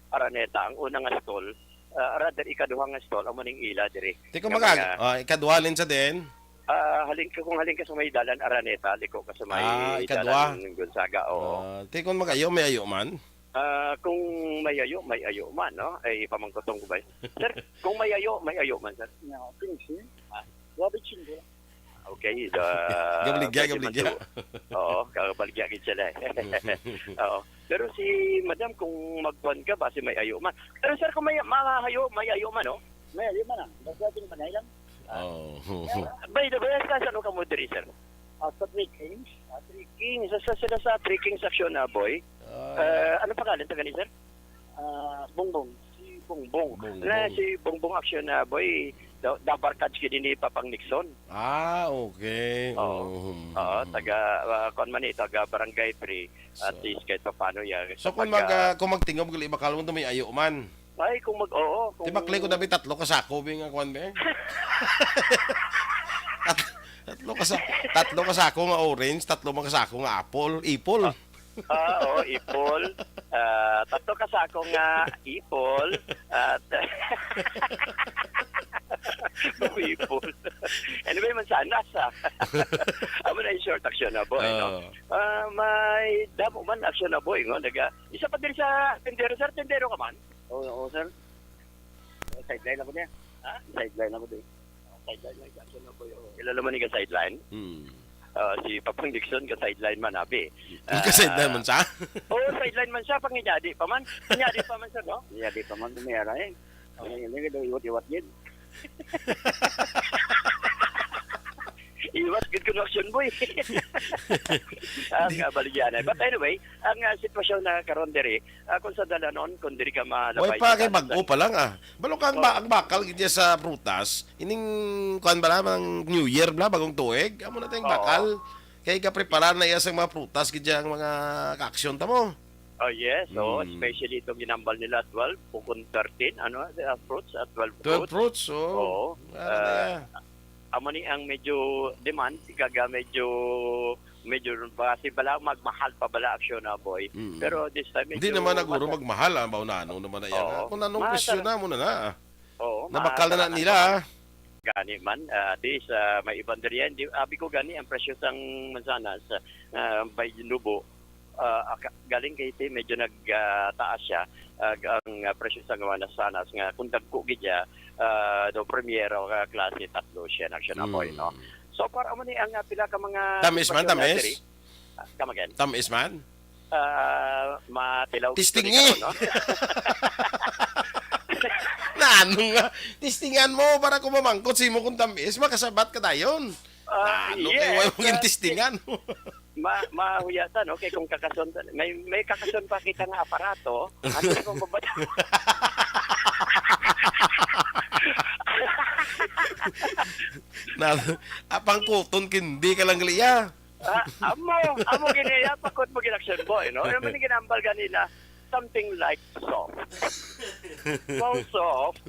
Araneta, ang una nga stall, ah, rather, ikaduha nga stall, amo ning ila diri. Ti kung Nga mag-, mga ah, ikaduha lin sa din? Ah, halin ka, kung halin ka sa may dalan Araneta, liko ka sa may Ah, ikadwa. dalan Gonzaga, oo. Ah, ti kung mag-ayo, may ayo man? Ah, kung may ayo, may ayo man, no? Ay, pamangkotong ko ba yun? Sir, kung may ayo, may ayo man, sir. No, pinsi. Ah. Wabi chingo. Okay, the Gabligya, pwede man gabligya. to. Oo, kabaligya gid sila eh. Oo. Pero si madam, kung magkuhan ka, basi may ayo man. Pero sir, kung may mahayo, may ayo man, oh. May ayo man, ah. Basta ating panay lang. Oh. By the way, sa saan ka mo diri, sir? Ah, sa Three Kings. Ah, Three Kings. Sa, sa, sila sa Three Kings Aksyon, ah, boy. Ah. Eh, ano pangalan ta gani, sir? Ah, Bongbong. Si Bongbong. Bongbong. Na si Bongbong Aksyon, ah, boy, da-, dabarkad si ni Papang Nixon. Ah, okay. Oo. Oo. Oo, taga, ah, kuwan man eh, taga Barangay Three. At So, least kahit papaano, ya, so kung kapag, mag, ah, ah, kung magtingob, gali bakal mo to, may ayo man. Ay, kung mag-, oo, Di kung bakli ko dapat tatlo ka sako, bi nga kuwan, bi? Tat-, tatlo ka sa-, tatlo ka sako nga orange, tatlo man ka sako nga apple, ipol. Ah, ah, oo, ipol. Ah, tatlo ka sako nga ipol. At ipol. Anyway, mansanas, ah. Amo na yung short Aksyon Aboy, no? Oo. Ah, may damo man Aksyon Aboy, no? Naga-, isa pa din sa tindero, sir, tindero ka man? Oo, oo, sir. Sideline ako niya. Ha? Sideline ako din. Sideline lang sa Aksyon Aboy, oh. Kilala mo ni ka sideline? Hmm. Ah, si Papang Nixon ka sideline man, abi. Yung ka sideline Ah, man siya? Oo, sideline man siya, panginyadi pa man. Inyadi pa man siya, no? Inyadi pa man, tumiyara eh. Ang yun, yun, yun, iwat-iwat yun. Iwat gid kuno Aksyon Aboy. Ang, ah, baligya na. But anyway, ang, ah, sitwasyon na karon diri, ah, kung sa dalanon, kung diri ka malabay Way pa sa kay dalan bag-o sa pa lang, ah. Balo ka ang ba-, Oo. ang bakal gid sa prutas, ining kuan ba lang, New Year bala, bagong tuig, amo na tayong Oo. bakal. Kay ka preparar na iya sa mga prutas gid ang mga ka-aksyon ta mo. Oh, yes. Oo, Hmm. especially itong ginambal nila, twelve, bukon thirteen, ano, ah, fruits, ah, twelve Twelve fruits. fruits, oo. Oo. Ano na Ah, iya? amo ni ang medyo demand, ikaga medyo, medyo basi bala, magmahal pa bala Aksyon Aboy. Mm. Pero this time, Hindi medyo naman naguro mas- magmahal, ah, baw na ano naman na yan, Oo. ah. Kung anong Mas- presyo na mo na na, ah. Oo, Nabakal na na maasaran nila, ka ah. man. Gani man, ah, di sa may iban diri yan. Di, abi ko gani, ang presyo sang mansanas, ah, by Nubo, ah, aka-, galing kay ti, medyo nag, ah, taas siya, ah, ang, ah, presyo sang mansanas nga kung dagko gid siya, ah, do primero ka klase, tatlo siya, Aksyon Aboy, no? Mm. So far, amo ni ang, ah, pila ka mga Tamis man, sitwasyon na tamis? diri. Ah, come again? Tamis man? Ah, matilaw gid Testingi. ko ni karon, no? Na ano nga? Testingan mo para kung mamangkot sa imo kung tamis, makasabat ka dayon. Ah, Na ano yes, kay wala mo ah, gintistingan? ma-, mahuya ta, no? Kay kung kakason ta, may, may kakason pa kita nga aparato, ano na kung babad-, Na, apang kuton kindi ka lang liya. Ah, amo, amo gini, ah, pakot mo gid Aksyon Aboy, no? Ano man yung ginambal ganila? Something like soft. Wow, soft.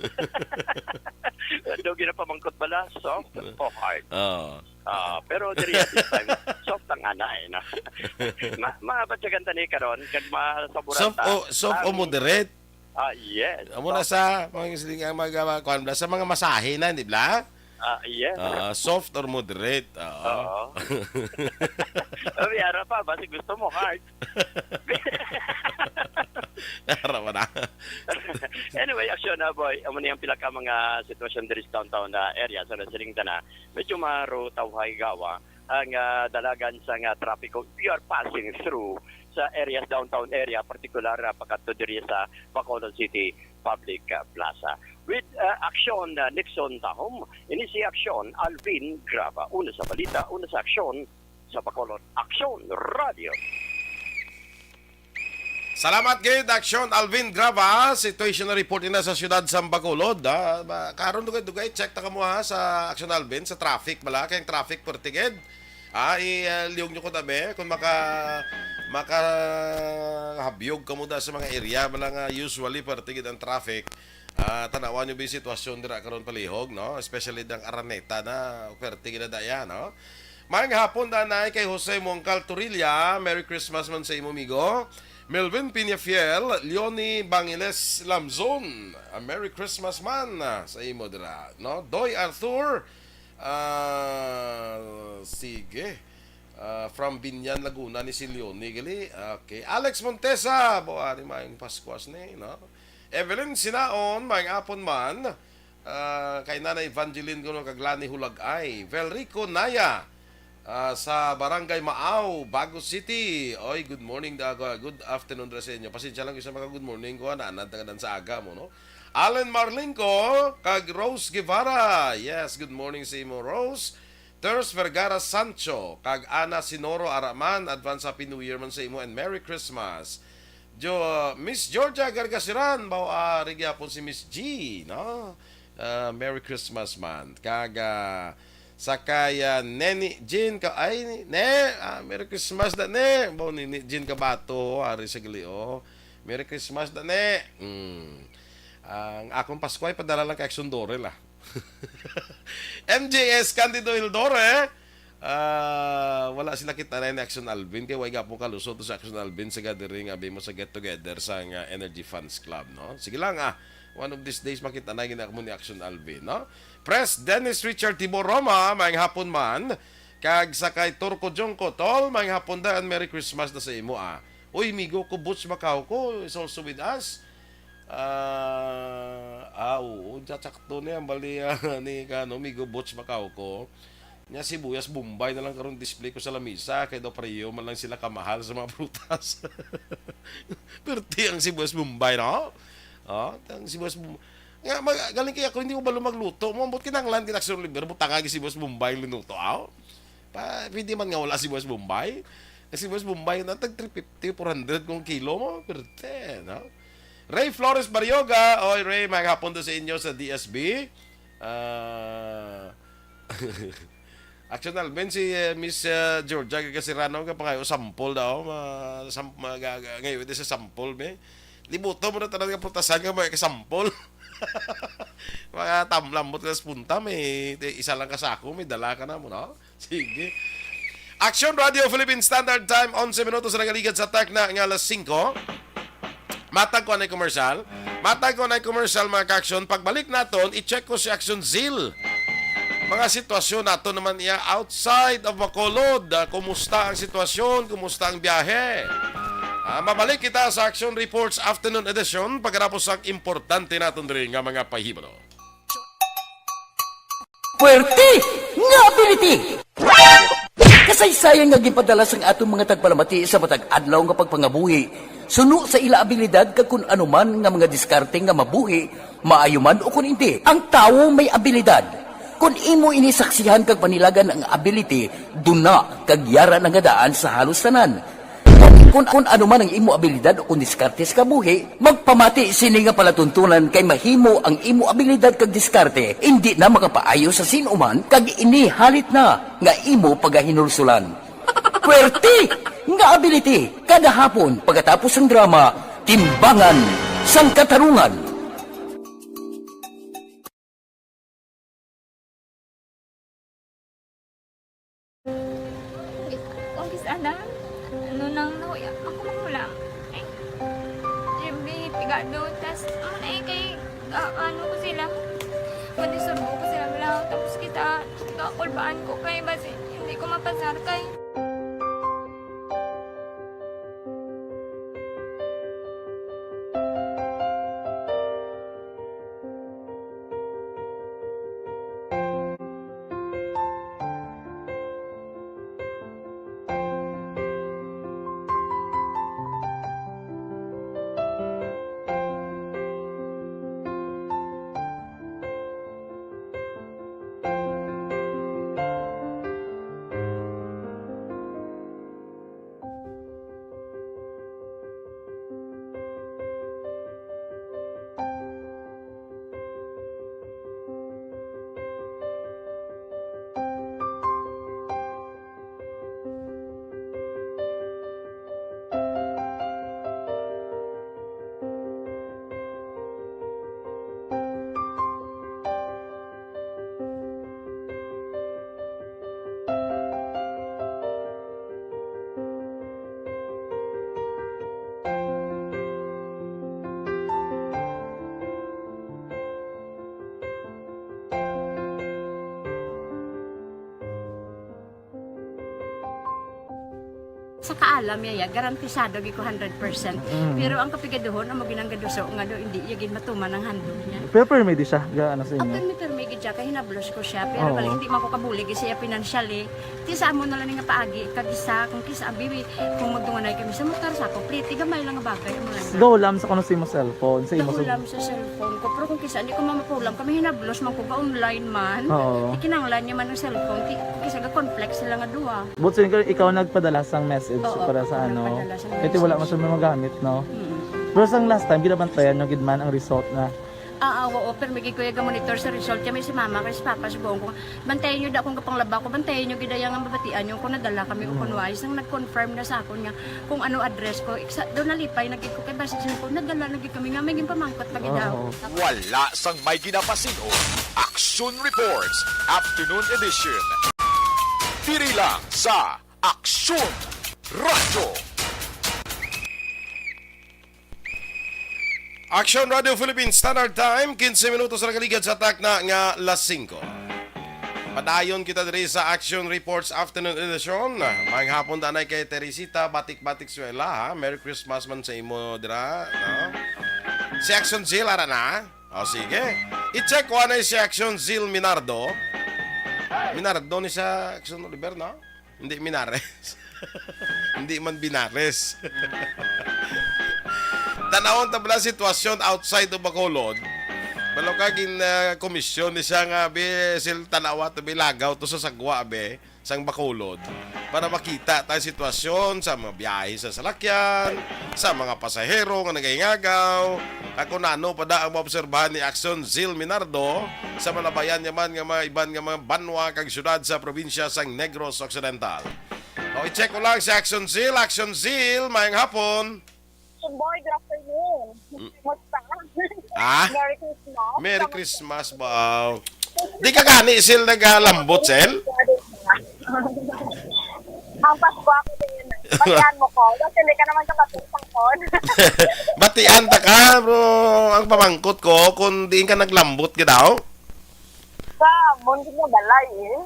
Do ginapamangkot bala, soft o hard? Oo. Ah, pero diri at this time, soft ang ana, eh, no? Ma-, mabatyagan ta ni karon, kag masaburan Soft ta o, soft o ang moderate? Ah, yes. Amo na Soft. sa mga siling ang mga, mga kuwan bala, sa mga masahe na, di ba? Ah, yes. Ah, soft or moderate? Oo. Oo. Sabi, ara pa, basi gusto mo, hard. Ara pa na. Anyway, Aksyon Aboy, amo ni ang pila ka mga sitwasyon diri sa downtown na area, sa nasiling tana, medyo marutaw higawa ang, ah, dalagan sa nga trapiko. We are passing through sa areas, downtown area, partikular, ah, pakadto diri sa Bacolod City Public, ah, Plaza. With, ah, Aksyon, ah, Nixon Tahom, ini si Aksyon Alvin Graba. Una sa balita, una sa aksyon, sa Bacolod Aksyon Radio. Salamat gid, Aksyon Alvin Graba. Situation report ina sa siyudad sa Bacolod, ah. Ba, karon dugay-dugay, check ta kamo, ha, sa Aksyon Alvin, sa traffic bala, kay ang traffic perti gid. Ah, i, ah, liyog nyo ko tabi, kung maka, makahabyog kamo da sa mga area bala nga usually perti gid ang traffic. Ah, tanawan nyo ba yung sitwasyon dira karon palihog, no? Especially dang Araneta na perti gid na daya, no? Maayong hapon, danay kay Jose Mongcal Torilla. Merry Christmas man sa imo, amigo. Melvin Peñafiel, Leonie Bangiles Lamzon. Ah, Merry Christmas man, ah, sa imo dira, no? Doy Arthur, ah, sige. Ah, from Binyan, Laguna ni si Leonie, gali. Okay. Alex Montesa, buwari maayong Paskuas ni, no? Evelyn Sinaon, maayong hapon man. Ah, kay Nanay Evangeline kuno kag Lani Hulagay. Velrico Naya, ah, sa Barangay Maaw, Bago City. Oy, good morning, da-, good afternoon ra sa inyo. Pasensya lang sa mga good morning ko, ah, naanad na sa aga mo, no? Allen Marlingco kag Rose Guevara. Yes, good morning sa imo, Rose. Ters Vergara Sancho kag Ana Sinoro Araman, advance Happy New Year man sa imo and Merry Christmas. Jo-, Miss Georgia Gargasiran, baw, ah, ari gyapon si Miss G, no? Ah, Merry Christmas man. Kag, ah, sa kay, ah, Neni Jean ka, ay, ne, ah, Merry Christmas da, ne. Baw, Neni Jean Kabato, ari sa gali, oh. Merry Christmas da, ne. Mm. Ang akong Pasko ay padala lang kay Aksyon Dorel, ah. M J S Candido Hildor, eh. Ah, wala sila kita na ni Aksyon Alvin, kay way gapon kalusot sa Aksyon Alvin sa gathering, abi mo sa get together sa nga Energy Fans Club, no? Sige lang, ah. One of these days, makita na gina mo ni Aksyon Alvin, no? Pres Dennis Richard Tibor Roma, maayong hapon man. Kag sa kay Turco Jongko, tol, maayong hapon da, and Merry Christmas na sa imo, ah. Uy, migo ko, Butch Macau ko, is also with us. Ah, ah, oo, tsakto niya, bali, ah, ni, ano, migo, Butch Macau ko. Nya, sibuyas Bombay na lang karon display ko sa lamisa, kay daw pareho man lang sila kamahal sa mga prutas. Perti ang sibuyas Bombay, no? Oh, ang sibuyas Bombay. Nga, mag-, galing kaya ako, hindi ko balo magluto. Mo, ambot kinanglan, gid, Aksyon Oliver, butanga, ang sibuyas Bombay, linuto, aw. Pa, pwede man nga wala sibuyas Bombay. Ang sibuyas Bombay, na tag three fifty, four hundred kung kilo mo, perte, no? Ray Flores Barrioga, oy, Ray, maayong hapon to sa inyo sa D S B. Ah, Action Alvin, si, eh, Miss, eh, Georgia Gagasirano, ka pangayo, sample daw, ma-, sam-, ma-, ga-, ga-, ngayon, di sa sample, be. Libuto mo na tanan nga putasan nga may kasampol. Mga tamlambot ka sa punta, may, isa lang ka sako, may dala ka na mo, no? Sige. Action Radio Philippine Standard Time, onse minutos na nagaligad sa takna nga alas singko. Matag ko anay commercial. Matag ko anay commercial, mga ka-action. Pagbalik naton, i-check ko si Action Zeal. Mga sitwasyon nato naman iya outside of Bacolod. Ah, kumusta ang sitwasyon? Kumusta ang biyahe? Ah, mabalik kita sa Action Reports Afternoon Edition pagkatapos ang importante naton diri nga mga pahibalo. Puwerte nga ability! Kasaysayan nga ginpadala sang aton mga tagpalamati sa matag adlaw nga pagpangabuhi, suno sa ila abilidad kag kun ano man nga mga diskarte nga mabuhi, maayo man o kun indi. Ang tawo may abilidad. Kun imo ini saksihan kag panilagan ang ability, duna kag yara na nga daan sa halos tanan. Kun, kun ano man ang imo abilidad o kun diskarte sa kabuhi, magpamati sini nga palatuntunan kay mahimo ang imo abilidad kag diskarte indi na makapaayo sa sin-o man kag ini halit na nga imo pagahinulsulan. Puwerte nga ability kada hapon pagkatapos sang drama, Timbangan sang Katarungan. Ang bis-, ana, ano nang nahuya ako magulang. Ay, Jimmy, pigado, tas, ano na eh, kay, ah, ano ko sila, pwede surbo ko sila lang, tapos kita, kakulbaan ko kay, basi, hindi ko mapasar kay. Sa kaalam niya, ya, garantisado gid ko hundred percent. Mm. Pero ang kapigaduhon, amo ginang gaduso nga do, hindi iya gid matuman ang handog niya. Pero permi di siya, ga-, ano sa inyo? Permi, permi gid siya, kay hinablos ko siya. Pero Oo. bali, hindi man ko kabulig siya financially. Ti sa amo na lang nga paagi, kag isa, kung kisa, abi, kung magdunganay kami sa motor, sa ako, pliti, gamay lang nga bagay, amo lang. Daw lang sa kuno sa imo cellphone, sa imo Daw sa lang sa cellphone ko. Pero kung kisa, hindi ko mamapulam, kami hinablos man ko, ga-online man. Oo. Ikinanglan niya man ang cellphone, ti, kisa ga-conflict sila nga duha. But so, ikaw, ikaw nagpadala sang message Oo, para sa ako ano? nagpadala sang Kasi wala message. man siya magamit, no? Mm. Pero sang last time, ginabantayan nyo gid man ang result na? Ah, ah, oo, pero may kuya ga-monitor sa result. Kami si mama, kay si papa, si buong ko. Bantayan nyo da akong kapanglaba ko, bantayan nyo gid ang mabatian nyo kung nadala kami o Mm. kung wala. Isang nag-confirm na sa akon nga kung ano address ko. Iksa, doon nalipay, nagig ko kay basi siya ko, nadala, nagig kami nga, may ginpamangkot pa gid daw. Oo. Wala sang may ginapasin-o. Action Reports, Afternoon Edition. Diri lang sa Aksyon Radyo. Action Radio Philippines Standard Time, quince minutos na nakaligad sa takna nga las singko. Padayon kita diri sa Action Reports Afternoon Edition. Maayong hapon, danay kay Teresita Batik-Batik Suela, ha? Merry Christmas man sa imo dira, no? Si Action Zil, ara na. O, sige. I-check ko anay si Action Zil Minardo. Minardo ni sa Action Oliver, no? Hindi Minares. Hindi man Binares. Tanawon ta pala sitwasyon outside of Bacolod. Balo ka gin, ah, komisyon ni siya nga, be, sil tanawa to, be, lagaw to sa sagwa, be, sang Bacolod. Para makita tayo sitwasyon sa mga biyahe sa salakyan, sa mga pasahero nga nagahingagaw, kag kung ano pa da ang maobserbahan ni Action Zil Minardo sa malabayan niya man nga mga iban nga mga banwa kag syudad sa probinsya sang Negros Occidental. O, i-check ko lang si Action Zil. Action Zil, maayong hapon. Action Boy, good afternoon. Mm. Kumusta? Ah? Merry Christmas. Merry Kamusta? Christmas, baw. Di ka gani, Sil, nagalambot, Sil? Ang Pasko ako din. Batian mo ko. Kasi hindi ka naman kapatid sa kon. Batian ta ka, bro. Ang pamangkot ko, kung diin ka naglambot ka daw? Sa amon, di mo balay eh.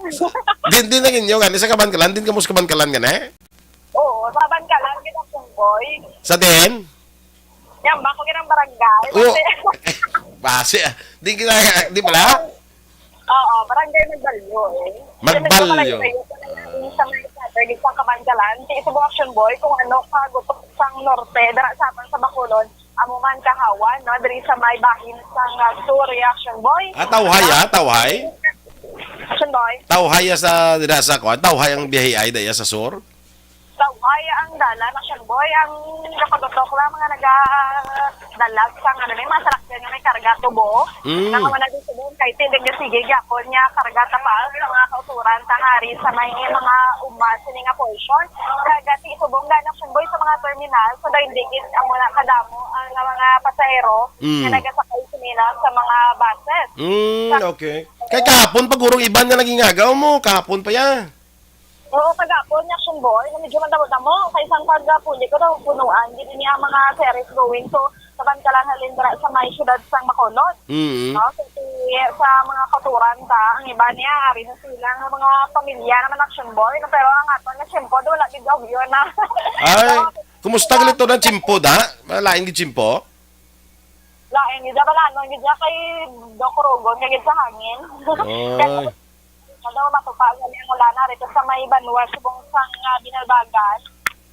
Din, din ang inyo, gani, sa Kabankalan, din ka mo sa Kabankalan, gani? Oo, sa Kabankalan, gid ang Boy. Sa din? Yan, bako gid ang barangay. Oo. Base. Base, ah. Di kita, di pala? Oo, barangay Magbalyo eh. Magbalyo. Kasi medyo malayo-layo pa na yun sa may Saturday sa Kabankalan. Si Cebu Action Boy, kung ano, kagutok sang norte, dara sa atang sa Bacolod, amo man kahawan, no? Diri sa may bahin sang, ah, Sur, Action Boy. Ah, Tawhay, ah, Tawhay? Action Boy. Tawhay, ah, sa, dira sa, kuwan, Tawhay ang biyahe ay, daya sa Sur? Tawhay ang dalan, Action Boy, ang nakagutok lang, mga nagadalag sang, ano, may mga salakyan nga may karga tubo. Mm. Nakamanagin tubo, kay tinding nga sige, gyapon niya, karga tapal, sa mga kauturan, ta hari sa may mga uma, sini nga portion. Karga ti subong gana, Action Boy, sa mga terminal, so, dahil dikit, ang wala kadamo, ang mga pasahero, Mm. nga nagasakay sini na sa mga buses. Mm, Sa okay. Kay kahapon, pag urong iban nga naging agaw mo, kahapon pa ya. Oo, kagapon, Action Boy, nga medyo madamo-damo, kay isang pagpuli ko daw, punuan, gid niya ang mga ferries going to Kabankalan halin dira sa may siyudad sang Bacolod. Mm. No? So, si, sa mga kauturan ta, ang iba niya, ari na sila nga mga pamilya naman, Action Boy, no? Pero ang aton nga tiyempo, do, wala gid daw yun, na. Ay, So, kumusta kaya gali to ng tiyempo, da? Malain gid tiyempo? Lain gid, balanon gid niya kay Doc Rogon, nga gid sa hangin. Ay. Kaya Ano, matupa gani ang ulan na rito sa may banwa, subong sang, ah, Binalbagan.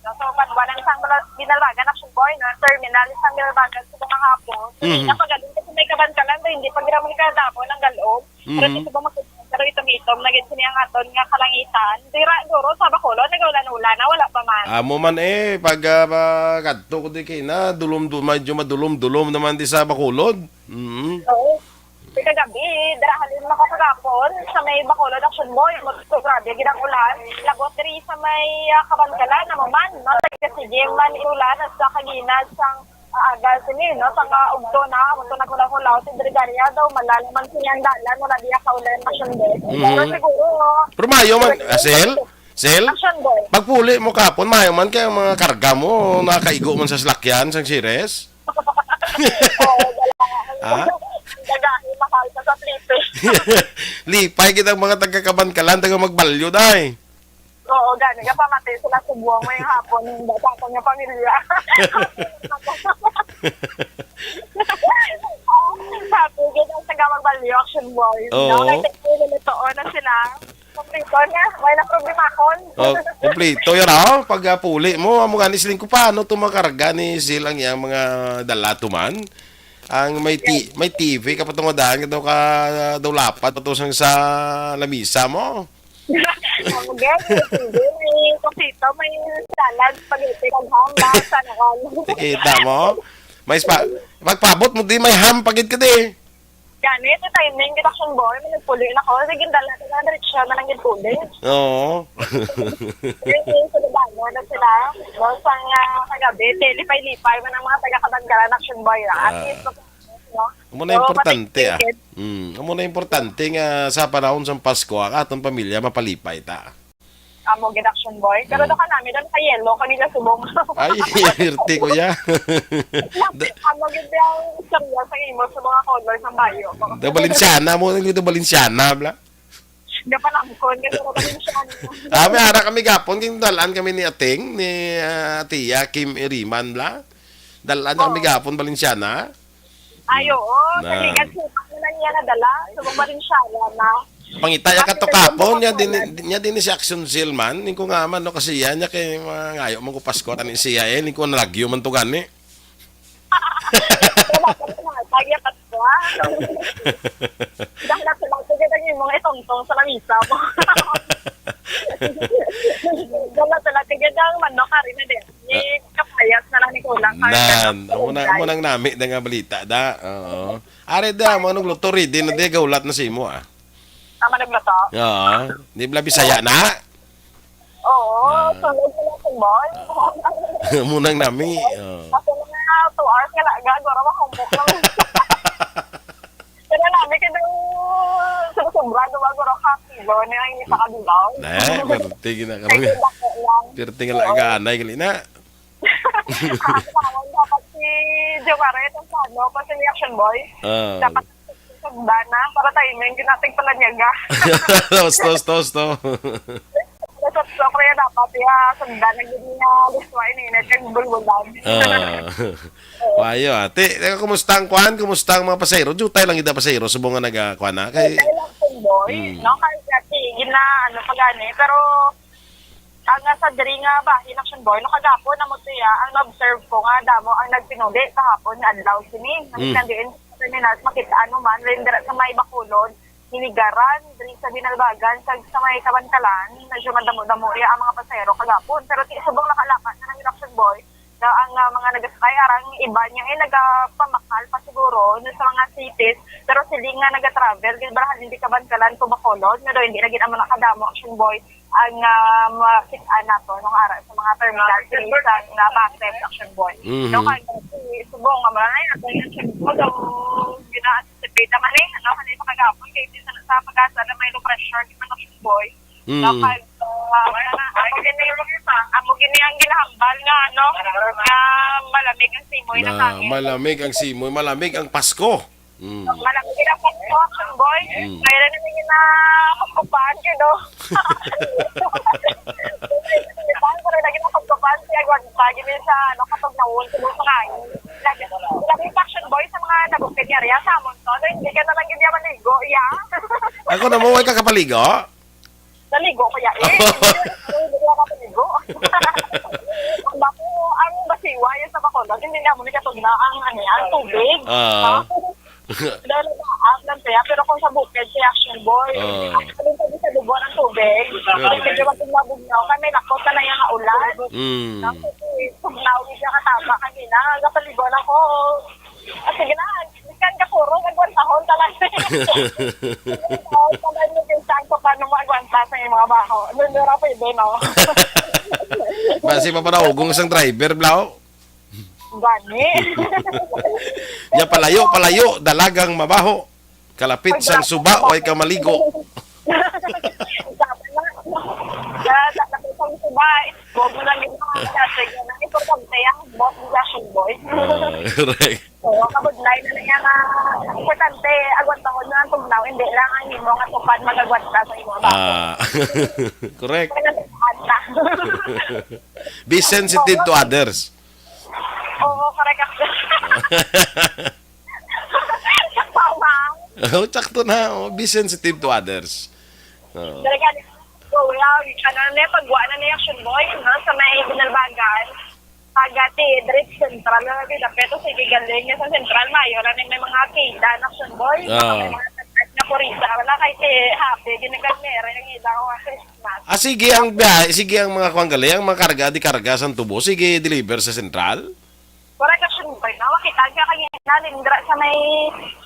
No, so, banwa ng sang Bala-, Binalbagan, Action Boy, no? Terminal sang Binalbagan, subong ang hapon. Mhm. Napagaling kasi may Kabankalan, so hindi pa gira mo kadamo ng galog. Pero Mhm. di ko ba mag-, pero itom-itom na gid sini ang aton nga kalangitan. Dira, duro, sa Bacolod, nagaulan-ulan na, wala pa man. Amo man eh, pag, ah, ba, kadto ko di kay na, dulom, du-, medyo madulom-dulom naman di sa Bacolod. Mhm. Oo. Sa kagabi, dira halin makakagapon sa may Bacolod, Action Boy, mo to, grabe gid ang ulan. Labot diri sa may, ah, Kabankalan, amo man, no? Taga sige man ulan at sa kaginas sang, ah, aga sini, no? Sa kaugto na, amo to naghulaw-hulaw, si Brigaria daw, malalim man sini ang dalan, wala diya kaulan, Action Boy. Mhm. Pero siguro, Pero maayo man, siguro, ah, Sel? Sel? Action Boy. Pagpuli mo kapon, maayo man kay ang mga karga mo, nakaigo man sa salakyan, sang Ceres. Oo, wala. Ah? Daghan, mahal ka sa Felipe. Lipay kita ang mga taga-Kabankalan, taga Magbalyo, day. Oo, O gani, kapamati sila sa buwang may hapon, bata ko nga pamilya. Happy gid ang taga Magbalyo, Action Boys. Oo. No? Nagtagpuan na sila. Kompleto na, may na problema akon. Oh, kompleto yun, oh. Pag ah, puli mo, amo gani siling ko, paano to makarga ni Sil ang iyang mga dala to man? Ang may ti may T V ka patungo daan ka daw ka daw lapad pa to sang sa lamisa mo. Ang gani, hindi. May kasita, may salad, spaghetti, kag ham, ba? Sana all. Kita mo? May spa magpabot mo di may ham pagid ka di. Gani, sa timing, kita Action Boy, may nagpuli na ko. Sige, dala na lang, diretso na lang yung puli. Oo. Yun yung sa baba, no, na sila. No, sa nga kagabi, lipay-lipay man ang mga taga-Kabangkalan, Action Boy, ah. At Ah. least, no? Amo na So, importante, ah. patikit. Mm, amo na importante nga sa panahon sa Pasko, ang atong pamilya mapalipay ta. Amo gid, Action Boy. Pero Mm. daw kanami, daw naka-yellow, kanila subong. Ay, pirti, kuya. Da- Amo gid ang istorya sa imo sa mga color sa bayo. Da Valenciana mo, ang da Valenciana, bla? Gapanamkon, kasi daw Valenciana. Ah, may ara kami gapon, gindalaan kami ni Ating, ni ah, Tia Kim Iriman, bla. Dalaan na kami Oo. gapon, Valenciana. Ay, oo. Na. Sa ligan, sukat na lang niya nadala. Sa Valenciana na. Pangita ya Bakit kato ito kapon, nya din, mga nya din si Action Sil man. Ning ko nga man, no, kasi yan, nya kay mga ngayo, man ko Pasko, tani siya, eh, ning ko nalagyo man to gani. Wala ka na, kaya Pasko, ah. Dahil na sila, sige na yung mga itongtong sa lamisa mo. Dahil na sila, sige na ang manok, hari na din. Ni kapayas na lang ni kulang, hari na Nan, lang. amo na, amo nang nami da nga balita, da. Oo. Are da, mo nung luto, ready na di, gaulat na sa imo, ah. Tama na ba to? Oo. Di bala Bisaya na? Oo, Ah. sulod na lang sa mall. Munang nami. Oh. Kasi mga two hours nga laga, guro mahumok lang. Pero nami ka daw, sobra-sobra, daw guro ka kilo na yung isa ka bilaw. Na, perti gina ka Ay, mga. Dako lang. Perti nga Oo. laga, anay, gali na. Ang tawag dapat si Jomare, itong plano, pa si Action Boy. Ah. Dapat Sugda na, para timing, ginatig pala niya ga. Tos, tos, tos, to. Nasa sa kaya dapat ya, sugda na gid niya, gusto ay ninit, kag bulbulan. Ah. Wayo, ate. Teka, kumusta ang kwan? Kumusta ang mga pasahero? Jutay lang gid ang pasahero, subong nga naga, kwan na. Kay Kaya lang, boy, Mm. no? Kaya dati, gina, ano, pa gani. Pero, ang, ah, sa diri nga bahin, Action Boy, no, kagapon na mo siya, ang na-observe ko nga damo ang nagpinuli kahapon nga adlaw sini. Mm. Nagkandiin sa terminal, makita ano man, rin dira sa may Bacolod, Hinigaran, diri sa Binalbagan, kag sa may Kabankalan, medyo madamo-damo iya ang mga pasahero kagapon. Pero ti subong nakalaka na ng Action Boy, na ang, ah, mga nagasakay, arang iba niya, eh, nagapamakal pa siguro, no, sa mga cities, pero siling nga nagatravel, gid barahan hindi Kabankalan to Bacolod, nga daw hindi na gid amo na kadamo, Action Boy, ang, ah, makit-an nato nung ara sa mga terminal sa nga bus, Action Boy. Mhm. No, kag si subong nga mga ngayon, ang Action Boy, so, gina-anticipate naman eh, ano, kanina makagapon, kay sa, sa pag-asa na may low pressure, di man Action Boy. Mm. No, kag, ah, ano na, amo gini, amo gini ang ginahambal nga, ano, nga malamig ang simoy na Na hangin. malamig ang simoy, malamig ang Pasko. Mm. Malamig ang Pasko, Action Boy. Mm. Kaya na naging na kukupan, you know. Pero lagi na kukupan, siya agwanta, gini sa, ano, katog na wall, tulo sa kain. Lagi, lagi yung Action Boy sa mga nabukid niya, riyan, sa amon to. So, hindi ka na lang gid niya maligo, iya. Ako na mo, way ka kapaligo? Naligo ko ya, eh. Hindi ako naligo. Ang bako, ang basiwa, yung sa Bacolod, hindi na mo nakatugna ang, ano, ang tubig. Ah. Dahil na ang lang kaya, pero kung sa bukid, si Action Boy, Ah. actually, sabi sa lugar ang tubig. Correct. Medyo matugna-bugnaw, kami lakot na na yung ulan. Mm. Tapos, eh, tugnaw, hindi ka katama kanina, nagapaligo na ko. Ah, sige na, ikan ka puro, nagwantahon talaga. Nagwantahon talaga yung saan ko paano magwanta sa iyong mga baho. Hindi na pwede, no? Basi pa para ugong sang driver, Blau. Gani. Nya palayo, palayo, dalagang mabaho. Kalapit sang suba, way ka maligo. Tama na. Sa, sa, sa, sa, sa, Huwag mo lang yung mga kasi na importante ang boss ni Action Boy. Ah, correct. Oo, kabudlay na niya nga importante, agwantahon na ang tugnaw, hindi lang ang imo nga tupad magagwanta sa imo. Ah, correct. Kaya nagpaan na. Be sensitive to others. Oo, correct ako. Tama. Oh, sakto na. Oh, be sensitive to others. Oh. Talaga, go lang. Ano na yung pagwa na ni Action Boy, no? Sa may Binalbagan. Pagati, direct central na nagdapit. Pero sige, galing niya sa central. Mayo na may mga pila na Action Boy. Oo. May mga tatas na purisa. Wala kay si Happy. Ginagalmera yung ila ko kasi mas. Ah, sige ang biyahe, sige ang mga kuwan gali, ang mga karga, di karga sa tubo, sige deliver sa sentral. Wala ka siyang bay, no? Makita ka kay nalindra sa may,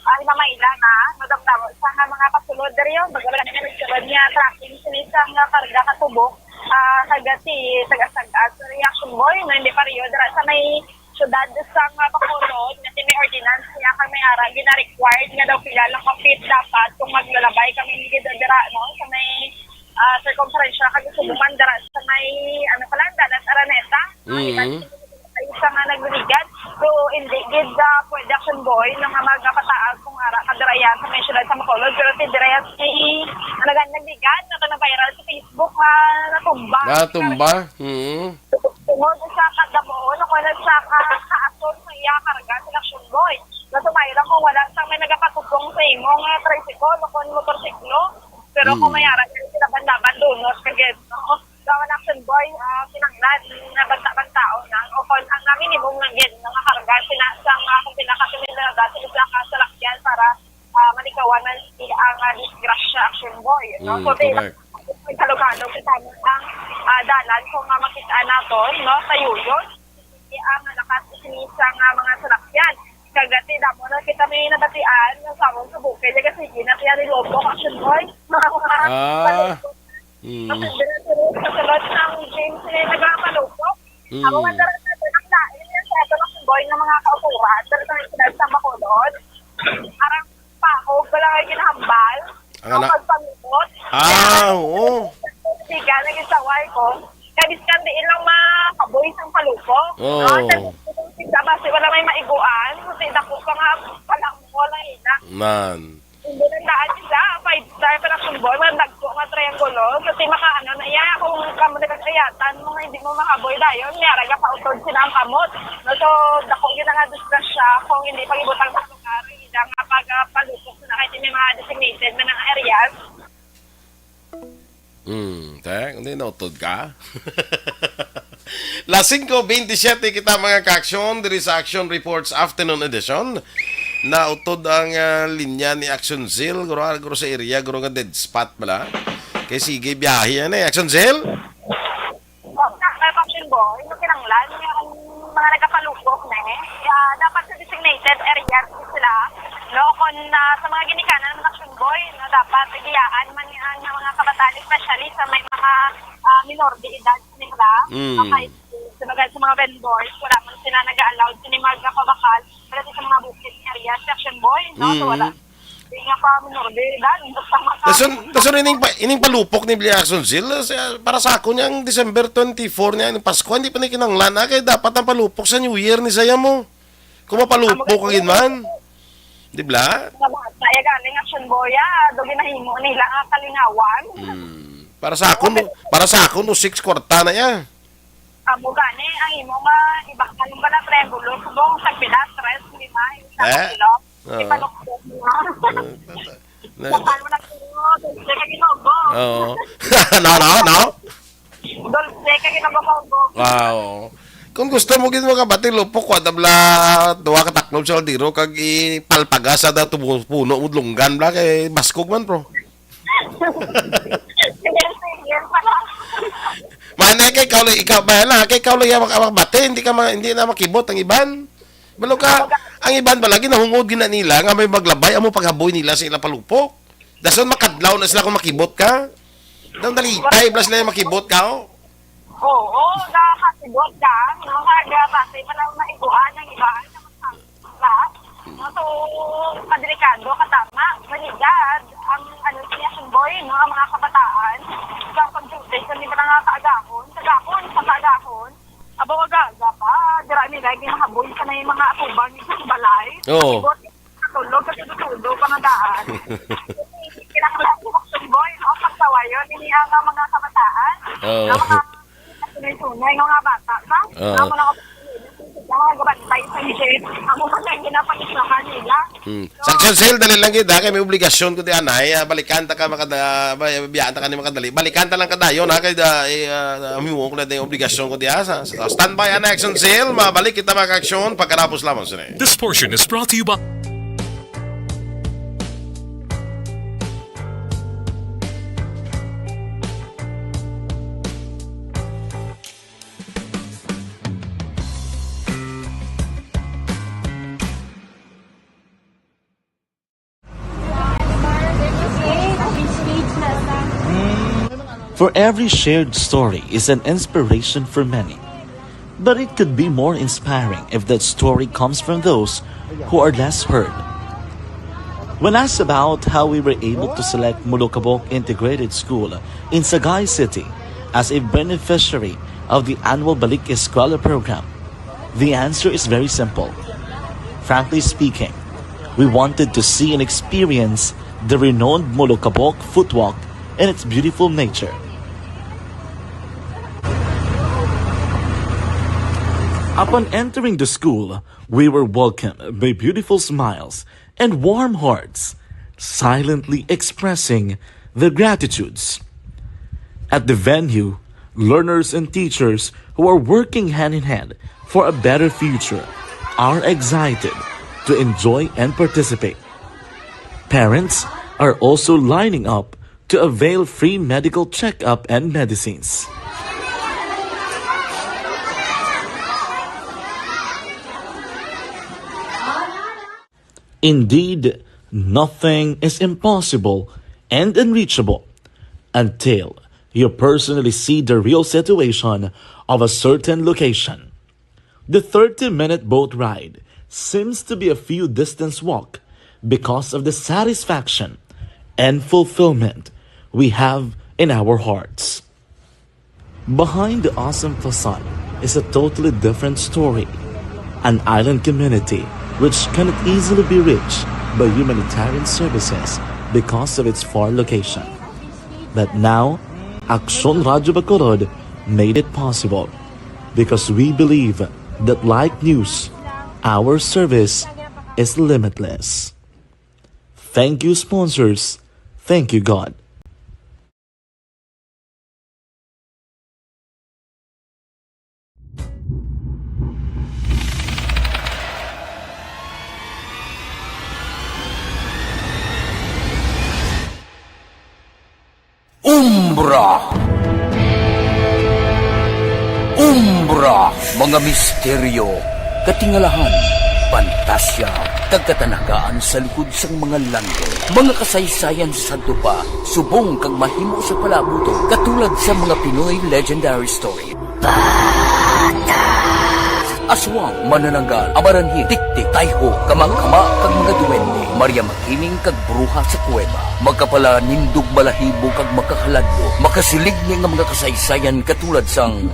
ah, Himamayla na, madamdamo sa nga mga pasulod diri, oh. Baga wala na nagsulod niya, tracking sini sa nga karga ka tubo. Ah, kagati, taga-sagat sa reaction boy, no? Hindi pa riyo, dira sa may syudad sa nga Bacolod, nga may ordinance niya kay may ara, gina-required nga daw pila lang ka feet dapat kung maglalabay kami ni dira, no? Sa may, ah, circumferential kag subukan dira sa may, ano pala, dalan Araneta. Mm. Ay, sa nga nagligad. So, hindi gid, ah, pwede action boy nga magpataas kung ara ka dira yan sa may syudad sa Bacolod. Pero ti dira yan si, ano, nagligad, na ito na viral sa Facebook nga natumba. Natumba? Mm. Tungod sa kadamuon, ako na sa ka-, kaason sa iya karga sa action boy. Nasumayo lang kung wala sa may nagapatugong sa imo nga tricycle o kung motorsiklo. Pero kung Mm. may ara, sila bandaban, dunot, kagid, no? Daw ang action boy, ah, kinahanglan na banta-bantaon lang. O kon ang minimum lang gid nga karga sina sa mga kung pinakasumilada sila sa kasalakyan para, ah, malikawan man si ang, ah, disgrasya action boy, no? Mm, so, di correct. Naghalog-halog kita ang, ah, dalan kung, ah, makita naton, no? Sa yuyon, si ang lakas sini sa nga mga salakyan. Kagati, damo na kita may nabatian nga samon sa bukid. Kaya sige na kaya ni Lobo, action boy. Mga, mga Ah. Kasi Mm. dire-, dire-, sa sulod sang James nga nagapalupok. Mm. Ako man dara sa ito ng lain, yan sa ito ng boy ng mga kauturan, pero sa sulod sa Bacolod, parang pakog, wala nga ginahambal. Ang Ang ana- pagpangipot. Ah, oo. Siga, naging saway ko. Kaya biskan di ilang makaboy sang palupok. Oo. Ah, sa, sa base, wala may maiguan. Kasi dako pa nga, pala mo, wala ina. Man. Hindi nang daan siya, five star pa na symbol, may dagko nga triangulo. Kasi makaano na iya, kung kamo nagkakayatan mo, hindi mo makaboy dayon, may araga pa utod sila ang kamot. No, so, dako yun nga disgrasya kung hindi pag-ibutang sa lugar, hindi nga pag, ah, palusok na kahit may mga designated na ng areas. Hmm, te, hindi nautod ka? Las singko bentisiete kita, mga ka-aksyon, diri sa Action Reports Afternoon Edition. Nautod ang, ah, linya ni Action Zil, guro, guro sa area, guro nga dead spot bala. Kay sige, biyahe yan eh. Action Zil? Oh, sa, sa Action Boy, yung kinanglan, yung mga nagapalupok na eh. Kaya dapat sa designated areas sila, no? Kung, ah, sa mga ginikanan ng Action Boy, no, dapat giyaan man yan ng mga kabataan, especially sa may mga, ah, minor de edad nila. Mm. Okay, sa mga, sa mga vendors, wala man sila nag-allow sila magpabakal. Pero sa mga bukid area, Action Boy, no? So, Mm. wala. Di nga pa minor de edad, basta maka- Dason, dason ining pa, ining palupok ni Billy Action Zil, sa, para sa ako niya, ang December twenty-four niya, ang Pasko, hindi pa ni kinanglan, ah, kay dapat ang palupok sa New Year ni saya mo. Kung mapalupok ka gid man. Di ba? Mga bata, ya galing Action Boy, ah, do ginahimo nila nga kalingawan. Hmm. Para sa ako, no, para sa ako, no, six kwarta na ya. Amo gani, ang imo nga ibakal ba na triangulo, subong sa pila, tres, lima, yung sa Eh? kilo. Oo. Ipalukbok mo. Eh, pata-, na- Bakal mo na kilo, dulce ka Ginoo. Oo. No, no, no? Dulce ka Ginoo, Ginoo. Wow. Kung gusto mo gid makabati, lupok, wa tabla, duha ka taklob sa kaldero, kag ipalpaga sa da tubo-, puno mo dlunggan, bla, kay baskog man, bro. Sige, sige, pala. Man, eh, kay ikaw lang, ikaw, man, ah, kay ikaw lang yung maka-, makabati, hindi ka ma-, hindi na makibot ang iban. Balo ka, ang iban ba lagi nahungod gina nila nga may maglabay amo paghaboy nila sa ilang palupok. Dason makadlaw na sila kung makibot ka. Daw nalipay, bla sila yung makibot ka, oh. Oo, nakakasibot ka. Mga gabati, pala maiguan ang iban. Ba? No, so, padelikado ka, tama. Realidad, ang, ano, siya, boy, no, ang mga kabataan, sa pag-duty, sa mga nga kaagahon, kaagahon, sa kaagahon, abo, aga-aga pa, dira nila, ginahaboy sa may mga atubang sa balay. Oo. Tulog, sa tulog, pa nga daan. Kinahanglan ko, boy, no, pagsawayon, ini ang mga kabataan. Oo. Ang mga Kaya nga mga bata, sa? Oo. Ako lang ako, ako lang gabantay sa jeep. Ako pa lang ginapagisahan nila. Hmm. So, Sa Action Cell, dali lang gid, ha, kay may obligasyon ko di anay. Ah, balikan ta ka makada-, ba-, biyaan ta ka ni makadali. Balikan ta lang kadayon, ha, kay da, eh, ah, amiwo ko na yung obligasyon ko di, ha. Sa, sa standby, anay, Action Cell, mabalik kita, mga aksyon, pagkatapos lamang sini. This portion is brought to you by For every shared story is an inspiration for many. But it could be more inspiring if that story comes from those who are less heard. When asked about how we were able to select Molokabok Integrated School in Sagay City as a beneficiary of the annual Balik Eskwela program, the answer is very simple. Frankly speaking, we wanted to see and experience the renowned Molokabok footwalk and its beautiful nature. Upon entering the school, we were welcomed by beautiful smiles and warm hearts, silently expressing their gratitudes. At the venue, learners and teachers who are working hand in hand for a better future are excited to enjoy and participate. Parents are also lining up to avail free medical checkup and medicines. Indeed, nothing is impossible and unreachable until you personally see the real situation of a certain location. The thirty-minute boat ride seems to be a few distance walk because of the satisfaction and fulfillment we have in our hearts. Behind the awesome facade is a totally different story, an island community which cannot easily be reached by humanitarian services because of its far location. But now, Aksyon Radyo Bacolod made it possible because we believe that like news, our service is limitless. Thank you, sponsors. Thank you, God. Umbra. Umbra, mga misteryo, katingalahan, pantasya, kag katanagaan sa likod sang mga landong. Mga kasaysayan sa sadto pa, subong kag mahimo sa palaabuton, katulad sa mga Pinoy legendary story. Aswang, manananggal, amaranhit, tiktik, tayho, kamakama, kag mga duwende, Maria Makiling kag bruha sa kuweba, makapalanindog balahibo kag makahaladlo, makasiligni nga mga kasaysayan katulad sang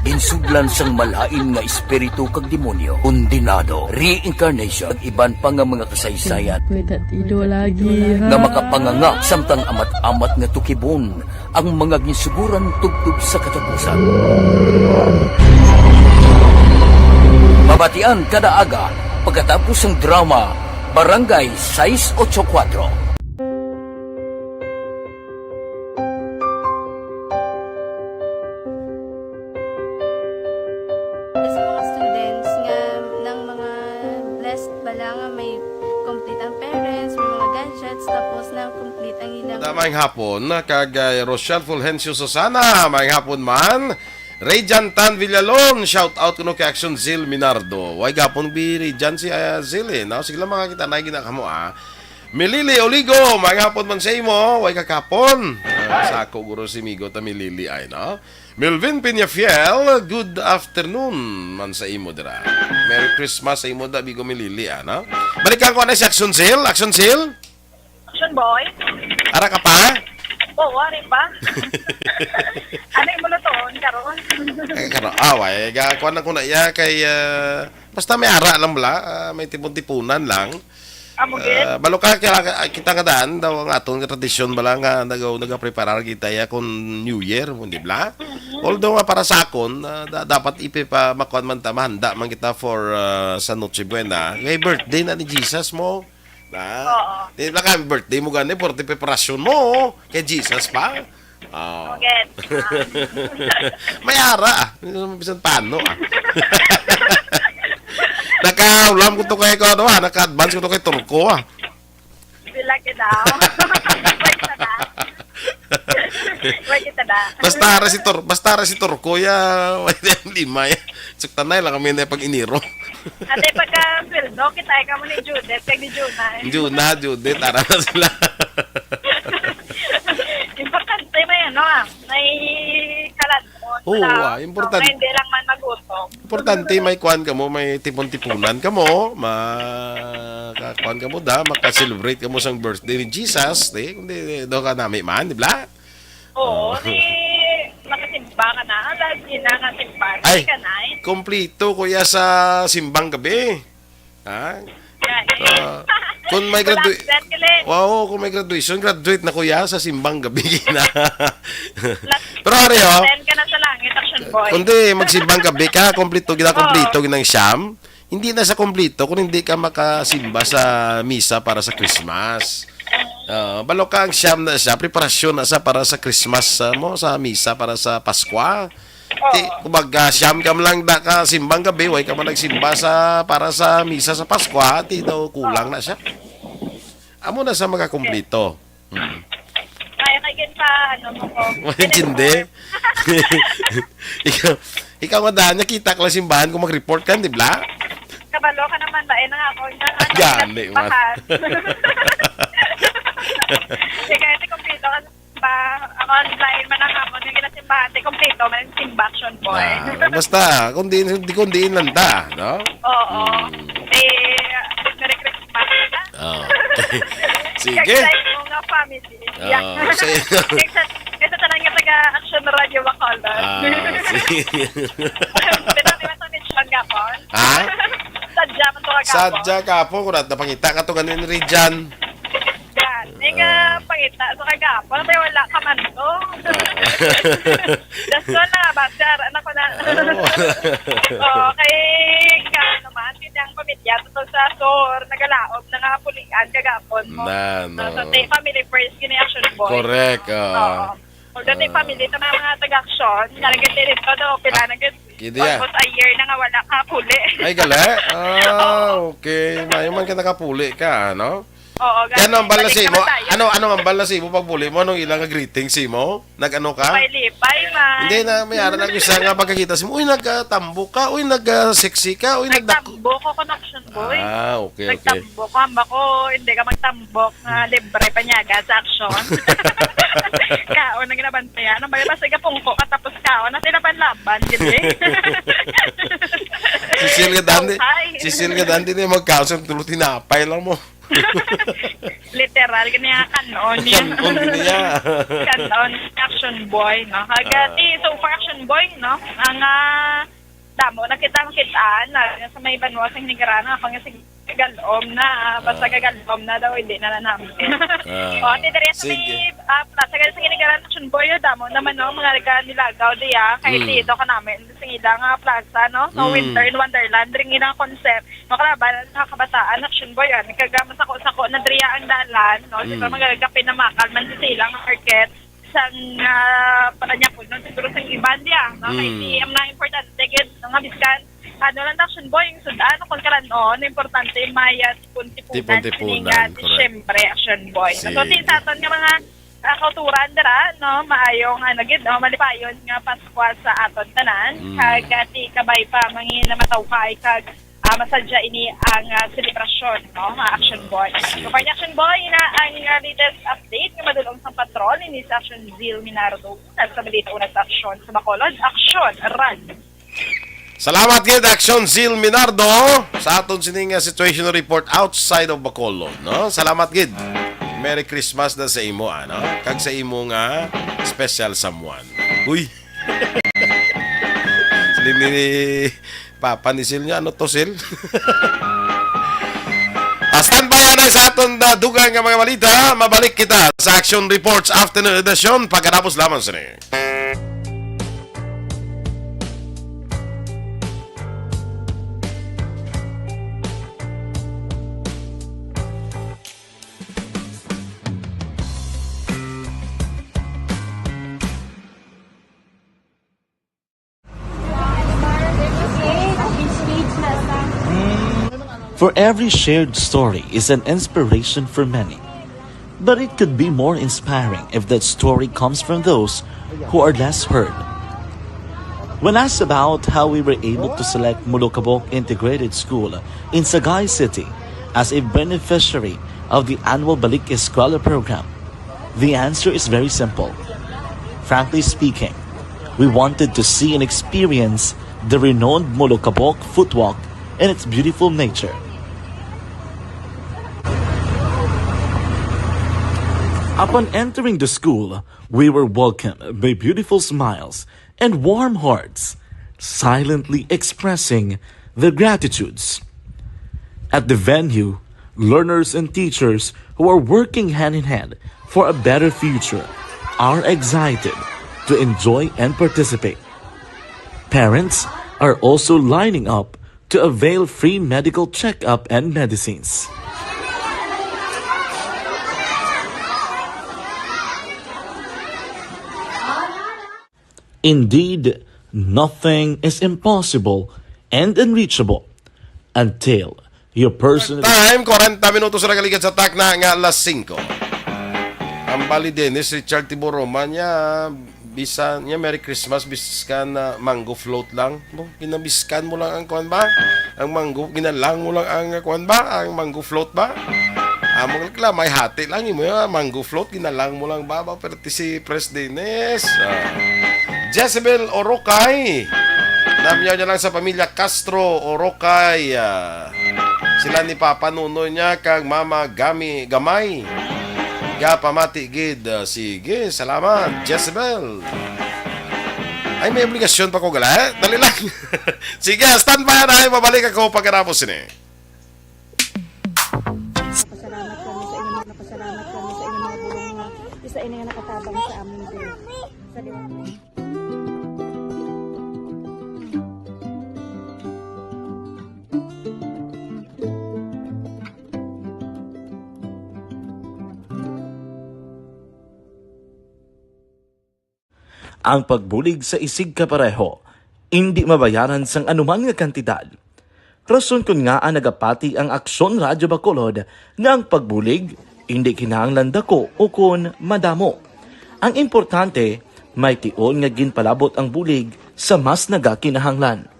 ginsudlan sang malain nga espiritu kag demonyo, kondenado, reincarnation, kag iban pa nga mga kasaysayan Pwede ido lagi, ha? nga makapanganga samtang amat-amat nga tukibon ang mga ginsuguran tubtob sa katapusan. Mabatian kada aga pagkatapos sang drama Barangay sais ocho kuwatro. Sa mga students nga nang mga blessed bala nga may complete ang parents, may mga gadgets, tapos na complete ang ilang Da, maayong hapon, kag, ah, Rochelle Fulgencio Susana, maayong hapon man. Rayjan Tan Villalon, shout out kuno kay Action Zil Minardo. Way gapon bi Rayjan si, ah, Zil, eh, no? Sige lang, makakita na ginakamo, ah. Milili Oligo, maayong hapon man sa imo. Way kakapon. Ah, sa ako, guro, si Migo ta Milili ay, no? Melvin Peñafiel, good afternoon man sa imo dira. Merry Christmas sa imo da, Bigo Milili, ah, no? Balikan ko na si Action Zil. Action Zil? Action boy? Ara ka pa? Oo, ari pa. Ano yung mulutuon karon? Eh, karon, ah, way, ga, kuwan na ko na iya kay, ah, basta may ara lang bala, ah, may tipon-tipunan lang. Amo gid. Ah, balo ka, kaya kita nga daan daw ang aton nga tradisyon bala nga nag-, nagapreparar kita ya kon New Year, di ba? Although nga para sa akon, ah, da-, dapat ipipa-, makuan man ta, mahanda man kita for, ah, sa Noche Buena. Kay birthday na ni Jesus mo. Na? Oo. Di ba ka birthday mo gani, forty preparasyon mo, oh. Kay Jesus pa. Oh. Okay. May ara, ah. Bisan paano, ah. Nakaulam ko to kay ko, ano, ah, naka-advance ko to kay Turko, ah. Sila kita. Wait na. Wait kita na. Basta ra si Tur-, basta ra si Turko, ya, wait, lima, ya. Suktanay lang kami na pag iniro. Ate, pagka sweldo, kita ay kamo ni Judith, kag ni Juna, eh. Juna, Judith, tara na sila. Importante may ano, ah, may kaladmon. Oo, ah, importante. Hindi lang man magutom. Importante, may kuan kamo, may tipon-tipunan kamo, ma-, ka-, kuan kamo da, maka-celebrate kamo sang birthday ni Jesus, di? Kundi, do ka nami man, di ba? Oo, Oh. Ni, makasimba ka na, lagi na kasimba, Ay, ka na, eh. Kompleto, kuya, sa simbang gabi. Ha? Yeah, eh. Ah, kung may Wala, gradua-, Jan, kili. Wow, kung may graduation, graduate na, kuya, sa simbang gabi na. Last Pero ari, oh, ten ka na sa langit, Action Boy. Kundi magsimbang gabi ka, kompleto gina, Oo. Kompleto ginang siyam. Hindi na sa kompleto kung hindi ka makasimba sa misa para sa Christmas. Ah, balo ka ang siyam na siya, preparasyon na sa para sa Christmas, ah, mo, sa misa para sa Paskwa. Ti, Oo. Kumbaga, siyam ka man lang da ka simbang gabi, way ka man nagsimba sa, para sa misa sa Paskwa, ti daw kulang Oo. Na siya. Amo na sa mga kompleto. Mm. Kaya kay gid pa, ano mo ko. May intindi. Ikaw, ikaw nga daan, nakita ka lang simbahan kung mag-report ka, di ba? Kabalo ka naman ba? Eh, nang ako, yung ano, Gani, man. Simbahan. Sige, ito kompleto ka ba? Ako, online man ang ako, yung ginasimbahan, di kompleto man yung simba, Action Boy. Ah, basta, kung diin, di kung diin lang ta, no? Oo. Hmm. Eh, Merry Christmas na. Oh. Sige. Kag sa imo nga family. Oh, yeah. Sa Kaysa, kaysa tanan nga taga Action Radio Bacolod. Ah, sige. Pero di ba sa mention nga po? Ha? Sadya man to ka po. Sadya ka po, kung nat-, napangita ka to ganin, Rijan. Yan. May nga Ah. pangita sa kagapon, pero wala ka man to. Ah. Just one na, ba, sir? Anak ko na. Oh. Oo, kay, ka, naman, ang pamilya, to sa sur, nagalaom na nga pulian, kagapon mo. Na, no. So, so, say, family first, gini Action Boy. Correct, oo. Oo. Although, say, Ah. family, sa mga, mga taga-action, nalagay din ito, do, pila Ah, na gid. Kidi, ah. Almost a year na nga wala ka puli. Ay, gali? Ah, Oo. Okay. Mayo man ka nakapuli ka, no? Oo, Kaya ano ang gani. Bala sa Balik imo? Naman tayo. Ano, ano ang bala sa imo pag puli mo? Anong ilang greeting sa imo? Nag-ano ka? Lipay-lipay man. Hindi na, may ara na isa nga pagkakita sa imo, "Uy, nagtambok ka, uy, nag-sexy ka, uy, nagdak-" Nagtambok ako, Action Boy. Ah, okay, okay. Nagtambok ka, hamba ko, hindi ka magtambok nga libre panyaga sa Action. Kaon ang ginabantayan. Ang bagay, basta ikapungko ka, tapos kaon, at laban-laban, gid, eh. Si Sil nga dandi, Oh, hi. Si Sil nga dandi na magkaon sa tulo tinapay lang mo. Literal, gani nga kanon niya. Kanon niya. Kanon, Action Boy, no? Haga, Ah. Ti, so far, Action Boy, no? Ang, ah, damo na kita ang kitaan, na sa may banwa sa Hinigaran, ako nga sige, kagalom na, ah, basta Ah. kagalom na daw, hindi na na namin. Ah. O, ti, diri sa Sige. May, ah, plaza, sa Hinigaran, Action Boy, oh, damo naman, no? Mga nagkanilagaw diya, kay Mm. Ti, daw ka namin, sa ila nga plaza, no? No Mm. Winter in Wonderland, ring ilang concept. Makalaban ang mga kabataan, Action Boy, ah. Nagkaga masako-sako na driya ang dalan, no? Di ba, Mm. magagapin na makal man sa silang market, sang, ah, Parañaque, no? Siguro sang iban diya, no? Kay Mm. si, ang mga importante, gid, no? Nga biskan, ano lang, Action Boy, yung sudan, kung kalan, oh, ano importante, may, ah, tipon-tipunan, Tipon-tipunan, sining, ah, correct. Siyempre, Action Boy. So, Sige. Sa aton nga mga, ah, kauturan dira, no? Maayong, ano, gid, no? Malipayon nga Paskwa sa aton tanan. Mm. Kag, ah, ti kabay pa, mangin na matawhay, kag ah, masadya ini ang, ah, selebrasyon, no, mga Action Boy. Sige. So, for the Action Boy, ina ang, ah, latest update nga madulong sa patrol ini sa Action Zil Minardo. Nagsabalita una sa Action sa Bacolod, Action Run. Salamat gid, Action Zil Minardo, sa aton sining, ah, situation report outside of Bacolod, no? Salamat gid. Merry Christmas na sa imo, ano? Kag sa imo nga special someone. Uy! Sila ni Papa ni Sil niya, ano to, Sil? Ah, stand by, ano, Aton na dugang nga mga balita, mabalik kita sa Action Reports Afternoon Edition pagkatapos lamang sini. For every shared story is an inspiration for many. But it could be more inspiring if that story comes from those who are less heard. When asked about how we were able to select Mulukabok Integrated School in Sagay City as a beneficiary of the annual Balik Eskwela program, the answer is very simple. Frankly speaking, we wanted to see and experience the renowned Mulukabok footwalk and its beautiful nature. Upon entering the school, we were welcomed by beautiful smiles and warm hearts, silently expressing their gratitudes. At the venue, learners and teachers who are working hand in hand for a better future are excited to enjoy and participate. Parents are also lining up to avail free medical checkup and medicines. Indeed, nothing is impossible and unreachable until your personal... Time, kwarenta minutos na nagalikan sa takna nga alas singko. Ang bali din ni Richard Tiburoma niya, bisan niya, "Merry Christmas, biskan na mango float lang." No? Ginabiskan mo lang ang kuan ba? Ang mango, ginalang mo lang ang kuan ba? Ang mango float ba? Amo lang, may hati lang imo, ah, mango float, ginalang mo lang ba? Ba, perti si Pres Dennis. Ah. Jezebel Orokay. Namyaw niya lang sa pamilya Castro Orokay. Ah. Sila ni Papa Nunoy niya kag Mama Gami Gamay. Gapamati gid. Ah, sige, salamat, Jezebel. Ay, may obligasyon pa ko, gala, eh? Dali lang. Sige, standby na, ay, mabalik ako pagkatapos ini. Napasalamat kami sa inyo, napasalamat kami sa inyong mga bulong nga isa ini nga nakatabang sa amin diri. Sa liwanag. Ang pagbulig sa isigkapareho indi mabayaran sang anuman nga kantidad. Rason kon ngaa nagapati ang Aksyon Radyo Bacolod nga ang pagbulig indi kinahanglan dako ukon madamo. Ang importante, may tion nga ginpalabot ang bulig sa mas nagakinahanglan.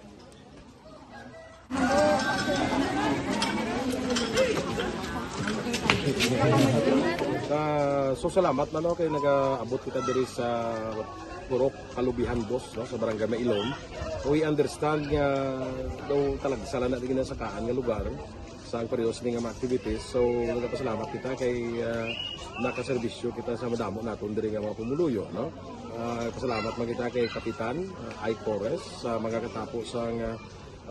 Ah, so salamat na, no, kay nagaabot kita diri sa Purok Kalubihan Dos, no, sa Barangay Mailom. We understand nga daw talagsa lang na di ginasakaan nga lugar sa ang periodo sini nga mga activities. So nagapasalamat kita kay, ah, nakaserbisyo kita sa madamo naton diri nga mga pumuluyo, no. Ah, pasalamat man kita kay Kapitan, ah, Ike Torres sa mga katapo sang, ah,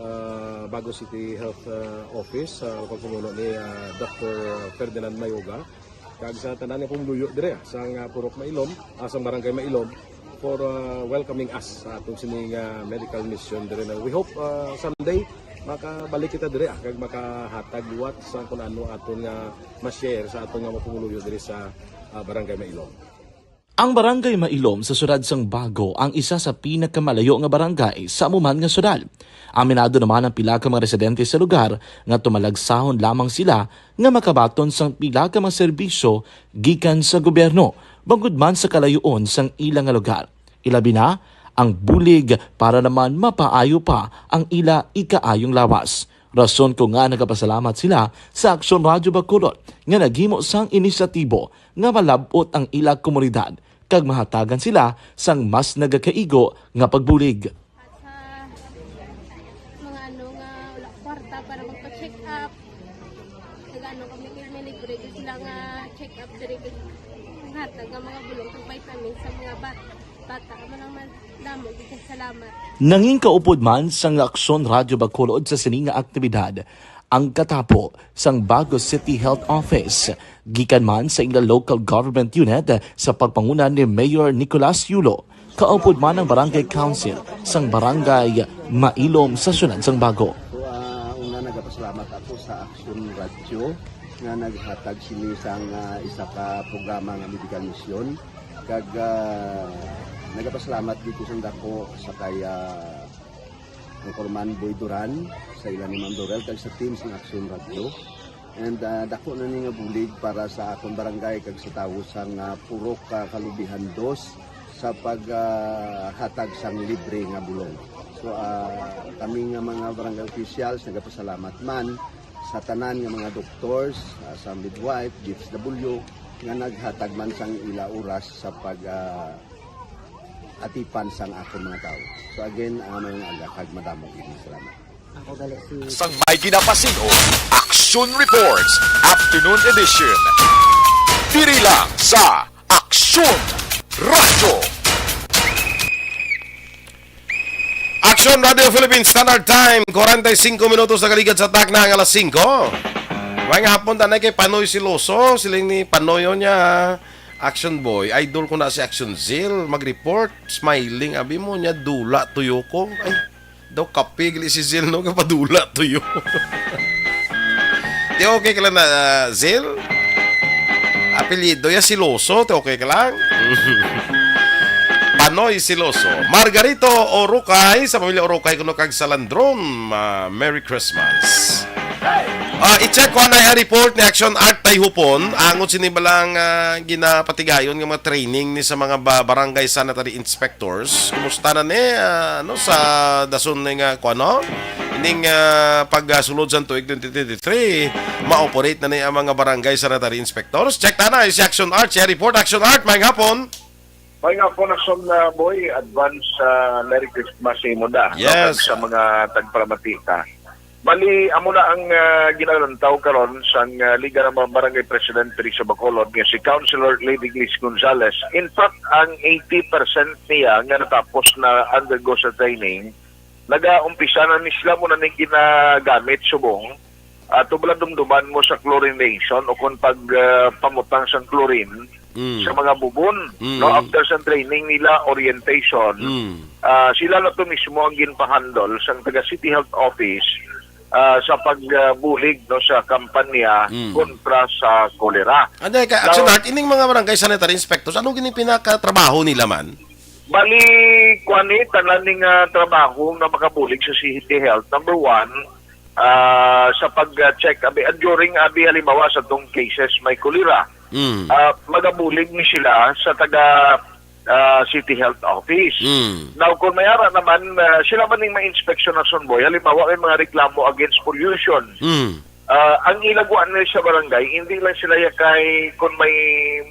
ah, Bago City Health, ah, Office, ah, pagpamuno ni, ah, Doktor Ferdinand Mayoga, kag sa tanan nga pumuluyo diri, ah, sang, ah, Purok Mailom, ah, sang Barangay Mailom, for, ah, welcoming us sa atong sining, ah, medical mission diri na. We hope, ah, someday makabalik kita diri, ah, kag makahatag liwat sa kung ano aton nga ma-share sa aton nga mga pumuluyo diri sa, ah, Barangay Mailom. Ang Barangay Mailom sa siyudad sang Bago ang isa sa pinakamalayo nga barangay sa amo man nga siyudad. Aminado naman ang pila ka mga residente sa lugar nga tumalagsahon lamang sila nga makabaton sang pila ka mga serbisyo gikan sa gobyerno, bangod man sa kalayoon sang ila nga lugar. Ilabi na ang bulig para naman mapaayo pa ang ila ikaayong lawas. Rason ko nga nagapasalamat sila sa Aksyon Radyo Bacolod nga naghimo sang inisyatibo nga malab-ot ang ila komunidad kag mahatagan sila sang mas nagakaigo nga pagbulig. At sa mga ano nga wala kwarta para magpa-check up, nag-ano kami, may libre gyud sila nga check up diri, hatag nga mga bulong kag vitamins sa mga bat-, bata. Amo lang man, damo gyud kay salamat. Nangin kaupod man sang Aksyon Radyo Bacolod sa sini nga aktibidad, ang katapo sang Bago City Health Office, gikan man sa ila local government unit sa pagpanguna ni Mayor Nicolas Yulo, kaupod man ang Barangay Council sang Barangay Mailom sa siyudad sang Bago. So, ah, una, nagapasalamat ako sa Action Radio nga naghatag sini sang, ah, isa ka programa nga medical mission. Kag, ah, nagapasalamat dito sa dako sa kay, ah, Anchorman Boy Duran, sa ila ni Ma'am Dorel, kag sa team sang Action Radio. And, ah, dako na ni nga bulig para sa akon barangay kag sa tawo sang, ah, Purok, ah, Kalubihan Dos sa pag, ah, hatag sang libre nga bulong. So, ah, kami nga mga barangay officials nagapasalamat man sa tanan nga mga doctors, ah, sa midwife, D S W, nga naghatag man sang ila oras sa pag, ah, atipan sang akon mga tawo. So again, ah, may mga aga kag madamo gid nga salamat. Ako gali si Sang may ginapasin-o, Action Reports, Afternoon Edition. Diri lang sa Action Radio. Action Radio Philippines Standard Time, forty-five minutos nakaligad sa takna ang alas singko. May nga hapon, tanay kay Panoy Siloso, siling ni Panoy, o niya, Action Boy, idol ko na si Action Zil, mag-report, smiling, abi mo niya, dula tuyo ko. Ay, daw kapigli si Zil, no, kapadula tuyo. Di okay ka lang na, ah, Zil? Apelyido ya Siloso, di okay ka lang? Panoy Siloso. Margarito Orukay, sa pamilya Orukay kuno kag sa Landron, ah, Merry Christmas. Ah, i-check ko na ang report ni Action Art Tayhupon. Angot sini ba lang, ah, ginapatigayon nga mga training ni sa mga ba-, barangay sanitary inspectors? Kumusta na ni, ah, ano, sa dason ni nga, kuan, no? Ining, ah, pagsulod sa tuig twenty twenty-three, ma-operate na ni ang mga barangay sanitary inspectors. Check ta na, si Action Art, siya report. Action Art, maayong hapon. Maayong hapon, Action, ah, Boy. Advance, ah, Merry Christmas sa imo da, no? Yes. Kag sa mga tagpalamati ta. Bali, amo na ang, ah, ginalantaw karon sang, ah, Liga ng mga Barangay President diri sa Bacolod nga si Councilor Lady Liz Gonzalez. In fact, ang eighty percent niya nga natapos na undergo sa training, nagaumpisa na ni sila, mo na ni ginagamit subong, ah, tubla dumduman mo sa chlorination o kung pag, ah, pamutang sang chlorine Mm. sa mga bubon, Mm. no, after sa training nila, orientation, Mm. ah, sila na to mismo ang ginpahandle sang taga City Health Office, ah, sa pagbulig, no, sa kampanya Mm. kontra sa kolera. Ano ka, Now, Action Art, ining mga barangay sanitary inspectors, ano gini pinakatrabaho nila man? Bali, kuan ni, tanan ni nga trabaho nga makabulig sa City Health. Number one, ah, sa pag-check, abi, ah, during, abi, halimbawa sa tong cases may kolera, Mm. ah, magabulig ni sila sa taga, ah, City Health Office. Mm. Now, kung may ara naman, ah, sila man ning ma-inspeksyon na sunboy, halimbawa may mga reklamo against pollution. Mm. Ah, ang ilagwa nila sa barangay, hindi lang sila yakay kung may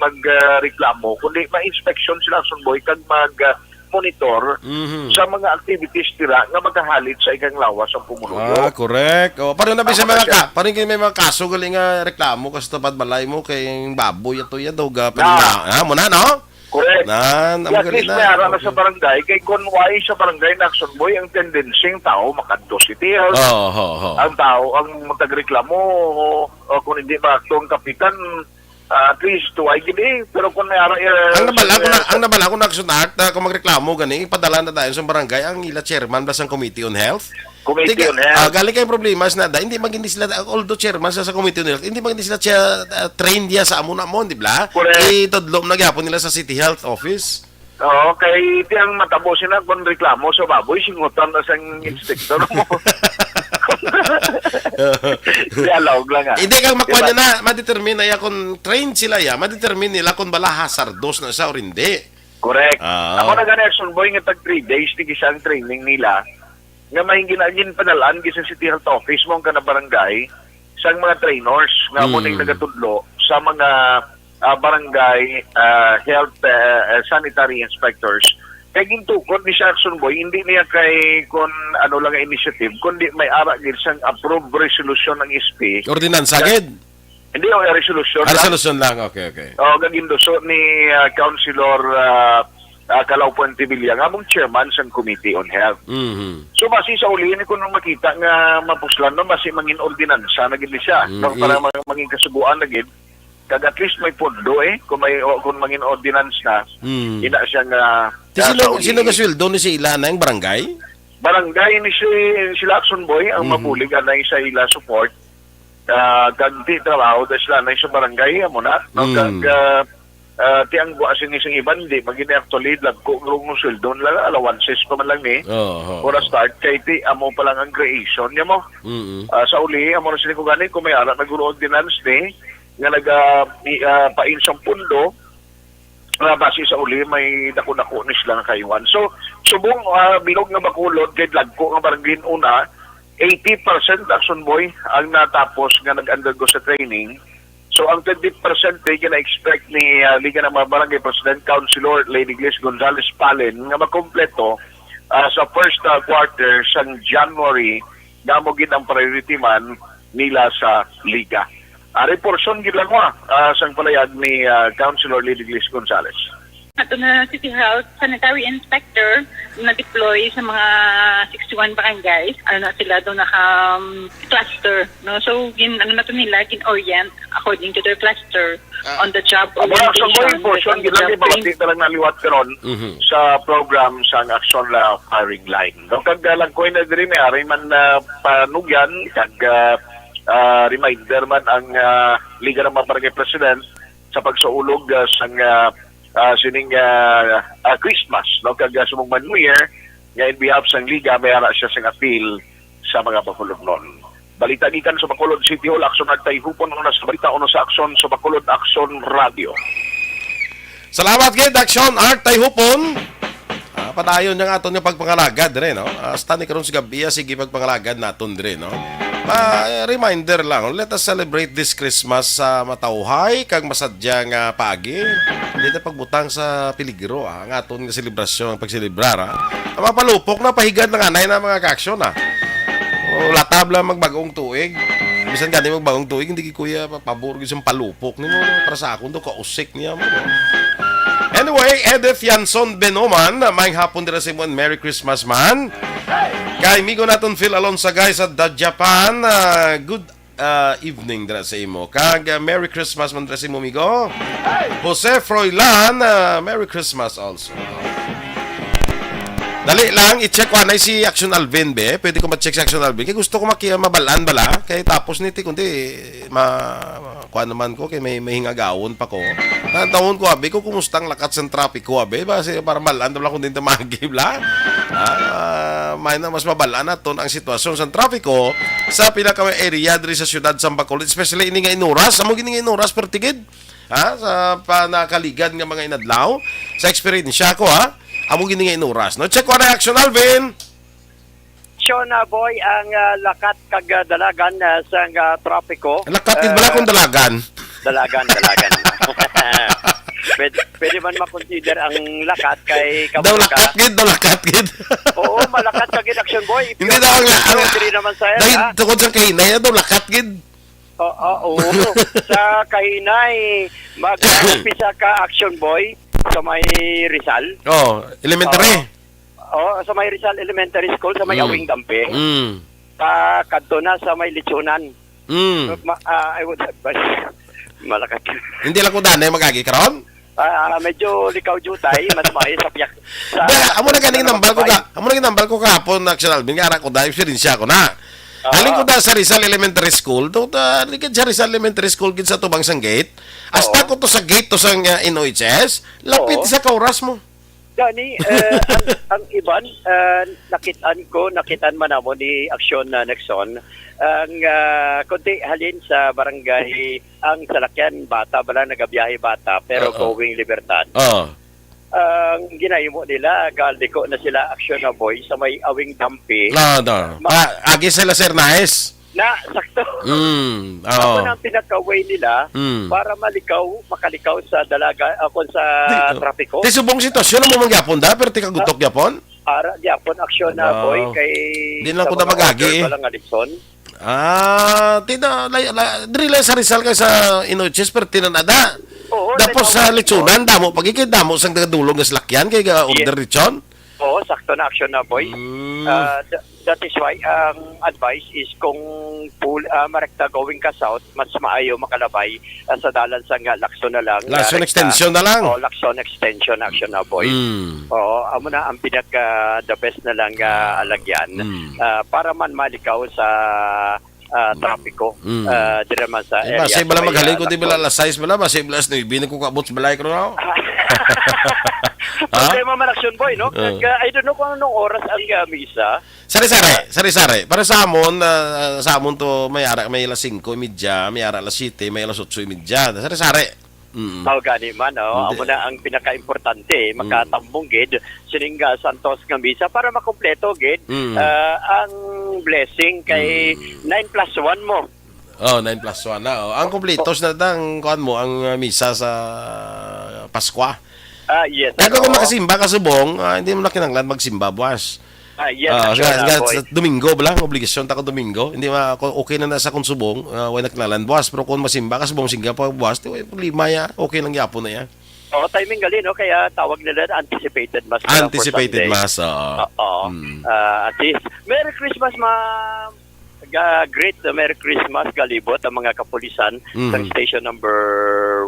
mag, ah, reklamo, kundi ma-inspeksyon sila sunboy kag mag, ah, monitor Mhm. sa mga activities dira nga makahalit sa ikang lawas ang pumuluyo. Ah, correct. Oh, paano na bisa Tama mga ka. ka-, paano kay may mga kaso gali nga reklamo ka sa tapad balay mo kay baboy ato yan daw ga Na. Ah, mo na, no? Correct. Nan, ang At galing least na. may ara na Okay. sa barangay, kay kung why sa barangay na action boy, ang tendency ang tao makadto sa City Health. Oo, oo, oo. Ang tao ang magreklamo, o kung hindi ba ang kapitan, ah, at least tuway gid eh. Pero kung may ara, eh, Ang nabala ko na, eh, ang nabala ko na, Action Art, na kung magreklamo gani, ipadala na dayon sa barangay ang ila chairman plus ang Committee on Health. Committee Tiga-, on Health. ah, galing kay problema sa nada, hindi magindi sila, although chairman sa, sa Committee on Health, hindi magindi sila siya, ah, trained niya sa amo na mo, di ba? Correct. Itudlo na gyapon nila sa City Health Office. Oo, kay di ang matabo sila kung reklamo sa baboy, singutan na sang inspektor mo. Dialog lang, ah. Hindi kang makuha Diba? niya na, ma-determine na ya kung trained sila ya, ma-determine nila kung bala hazardous na siya or hindi. Correct. Ah. Ako na gani, Action Boy, nga tag three days, tig isang training nila, nga may gina-, ginpadalaan gid sa City Health Office mo ang kana barangay, sang mga trainers, nga mo Mm. ning nagatudlo sa mga, ah, barangay, ah, health, ah, ah, sanitary inspectors. Kay gintukod ni siya, Action Boy, hindi niya kay kun ano lang nga initiative, kundi may ara gid sang approved resolution ng S P. Ordinansa Sa gid? Hindi, o, resolution Ah, lang. resolution lang. Okay, okay. O, gaginduso ni, ah, Councilor, ah, ah, Calao Fuentebilla, nga among chairman sang Committee on Health. Mhm. So, basi sa uli ni, kung makita nga mapuslan na, basi mangin ordinansa na gid ni siya, Mm, no? Para i- mang-, mangin kasuguan na gid. Kag at least may pondo, eh, kung may, o, kung mangin ordinance na, Mm. ina siya nga, Ti ah, sino, sa uli, sino nga sweldo ni si ila na yung barangay? Barangay ni si, sila Action Boy ang Mm. mabulig anay sa ila support. Ah, kag di trabaho da sila anay sa barangay, amo na, no? Mm. Kag, ah, ah, ti ang buasin ni sing iban, di magini actually, lagko nga rong sweldo nila, allowances pa man lang ni. Oo, oo. Ora start, kay ti amo pa lang ang creation niya mo. Mm. Ah, sa uli, amo na sila ko gani, kung may ara na guro ordinance ni, nga naga, i-, ah, pain sang pundo, nga basi sa uli, may dako-dako ni sila nga kaiwan. So, subong, ah, bilog nga Bacolod, kay dagko nga barangay una, eighty percent, Action Boy, ang natapos nga nag-undergo sa training. So, ang twenty percent ay gina-expect ni, ah, Liga ng mga Barangay President, Councilor Lady Glis Gonzales Palen nga makompleto, ah, sa first, ah, quarter sang January, nga amo gid ang priority man nila sa Liga. Ari portion gid lang, ah, sang palayag ni, ah, Councilor Lady Glis Gonzales. Ato na City Health Sanitary Inspector na-deploy sa mga sixty-one barangays. Ano na sila, doon naka, um, cluster, no? So, gin-, ano na to nila, gin-orient according to their cluster Ah. on the job Amo na, sa orientation, mga portion, on the gid lang, job di ba, training. Mati talang naliwat karon Mhm. sa program sang Action la Firing Line. No, kag, ah, lang ko na diri, may ari man, ah, panugyan, kag, ah, ah, reminder man ang, ah, Liga ng mga Barangay President sa pagsaulog, ah, sang, ah, ah, sining, ah, ah, Christmas, no? Kag, ah, sumugman New Year, nga in behalf sang Liga, may ara siya sang appeal sa mga Bacolodnon. Balita gikan sa Bacolod City Hall, Action Art Tayhupon, una sa balita, una sa Action sa Bacolod, Action Radio. Salamat gid, Action Art Tayhupon. Ah, padayon niya nga aton nga pagpangalagad dire, no? Hasta ni karon sa gabi, ah, sige pagpangalagad naton dire, no? Pa, eh, reminder lang, let us celebrate this Christmas sa matawhay kag masadya nga paagi. Hindi ta pagbutang sa peligro, ah, ang aton nga selebrasyon, ang pagselebrar, ah. Ang mga palupok na, pahigad na nga, anay na mga ka-action, ah. O, latab lang magbagong tuig. Bisan gani magbagong tuig, hindi gid kuya pa-, pabor gid sa palupok nimo, no? Para sa akon to, kausik niya mo, no? Anyway, Edith Yanson Benoman, maayong hapon dira sa imo and Merry Christmas man. Kay amigo naton Phil Alonsagay sa Da-, Japan, ah, good, ah, evening dira sa imo. Kag, ah, Merry Christmas man dira sa imo, amigo. Jose Froilan, ah, Merry Christmas also. Dali lang, i-check ko anay si Action Alvin, be. Pwede ko ma-check si Action Alvin. Kay gusto ko maki-, mabalaan bala. Kay tapos niti, kundi, ma-, kuan naman ko, kay may, may hingagawon pa ko. Tantawon ko, abi ko, kumusta ang lakat sa trapiko, abi? Basi para balaan, wala kung din tamagi, bla. Ah, may na mas mabalaan naton ang sitwasyon sa trapiko sa pila ka area diri sa siyudad sa Bacolod, especially ini nga inuras. Amo gini nga inuras, pertigid. Ha? Sa panakaligad nga mga inadlaw, sa eksperyensya ko, ha? Amo gini nga inuras, no? Check ko ang reaction, Alvin. Siya na, boy, ang, ah, lakat kag, ah, dalagan, ah, sa, ah, trapiko. Lakat gid bala Ah, kung dalagan. Dalagan, dalagan. Pwede, pwede man makonsider ang lakat kay Daw kabalo ka. Lakat gid, daw lakat gid. Oo, malakat ka gid, Action Boy. Hindi Pero daw ang la-, ang, diri naman sa dahil ha? Tungkol sa kahinay, daw lakat gid. Oo, oo. Sa kahinay, mag-umpisa ka, Action Boy, sa may Rizal. Oh, elementary. Oo. Oo, sa may Rizal Elementary School, sa may Mm. Awing Dampi. Mm. Pa, kadto na sa may Lechonan. Mm. Ma-, ah, I would advise, malakat. Hindi lang ko danay mag-agi karon? Ah, medyo likaw jutay, mas maayo sa piyak. Sa Ba, amo na ganing sa nambal ko Mababay. Ka, amo na ganing nambal ko kahapon, Action Alvin, nga ara ko da, eksperyensya ko na. Oo. Halin ko da sa Rizal Elementary School, to, ta, halin ka sa Rizal Elementary School, gid sa tubang sang gate. Hasta Oo. Ko to sa gate, to sang, ah, N O H S, lapit Oo. Sa kauras mo. Gani, eh, ang, ang iban, eh, nakitaan ko, nakitaan man namo ni Aksyon na Nexon, ang, ah, kundi halin sa barangay, ang salakyan, bata, bala, nagabiyahe, bata, pero Oo. Going Libertad. Oo. Ang ginahimo nila, galiko na sila, Aksyon na Boy, sa may Awing Dampi. No, no. Ma- Pa, agi sila, Sir Nice. Na, sakto. Mm, oo. Ako na ang pinaka-way nila Mm. Para malikaw, makalikaw sa dalaga, ah, kung sa Di, oh. Trapiko. Di subong sitwasyon mo mangyapon da, pero ti kagutok Ah, gyapon? Ara gyapon aksyon na, Wow. Boy, kay Di lang sa ko na mga mag-agi, order eh. Pala nga Dixon. Ah, ti na, la, la, diri lang sa Rizal kay sa Inoches, pero tinanada. Oo, tapos sa lechonan, damo pa gid kay damo sang tagadulog nga salakyan kay ga-order lechon. Oo, sakto na, Action na, boy. Mm. Ah, th- that is why ang advice is kung full, ah, marekta going ka south, mas maayo makalabay, ah, sa dalan sa nga Lacson na lang, nga Lacson rekta. Extension na lang. Oh, Lacson extension, Action na, boy. Mm. Oo, amo na ang pinaka the best na lang nga alagyan, mm, ah, para man malikaw sa, ah, trapiko, mm, ah, dira man sa area sa may, ah, Lacson. Eh, basi bala maghalin ko di bala alas sais bala, basi bala alas nuebe na ko kaabot sa balay ko, no? Ha? Problema man, Action Boy, no? Ah. Kag, ah, I don't know kung anong oras ang, ah, misa. Sari-sari, sari-sari. Para sa amon, ah, sa amon to, may ara, may alas singko y media, may ara alas siyete, may alas otso y media. Sari-sari. Mm. Mao gani man, oh. Hindi. Amo na ang pinakaimportante, mm, makatambong gid sining, ah, Santos nga misa para makompleto gid, mm, ah, ang blessing kay, mm, nine plus one mo. Oh, nine plus one na. Oh. Ang kompletos na ta ang kuan mo, ang, ah, misa sa Paskwa. Ah, yes, sir. Kag kung, oo, makasimba ka subong, ah, hindi mo na kinahanglan magsimba buwas. Ah, yes, ah, sir, nga, nga, boy, sa Domingo ba lang? Obligasyon ta ko Domingo. Hindi ma-, kung okay na na sa kung subong, ah, way na kinahanglan buwas. Pero kung masimba ka subong, simba pa buwas, di, way problema ya. Okay lang yapon na ya. Oo, timing gali, no? Kaya tawag nila anticipated mass, uh, for Sunday. Anticipated mass, oo. Oo. Mm. Ah, at least, Merry Christmas, ma'am. Ga-, greet the Merry Christmas, galibot ang mga kapulisan, mhm, sa station number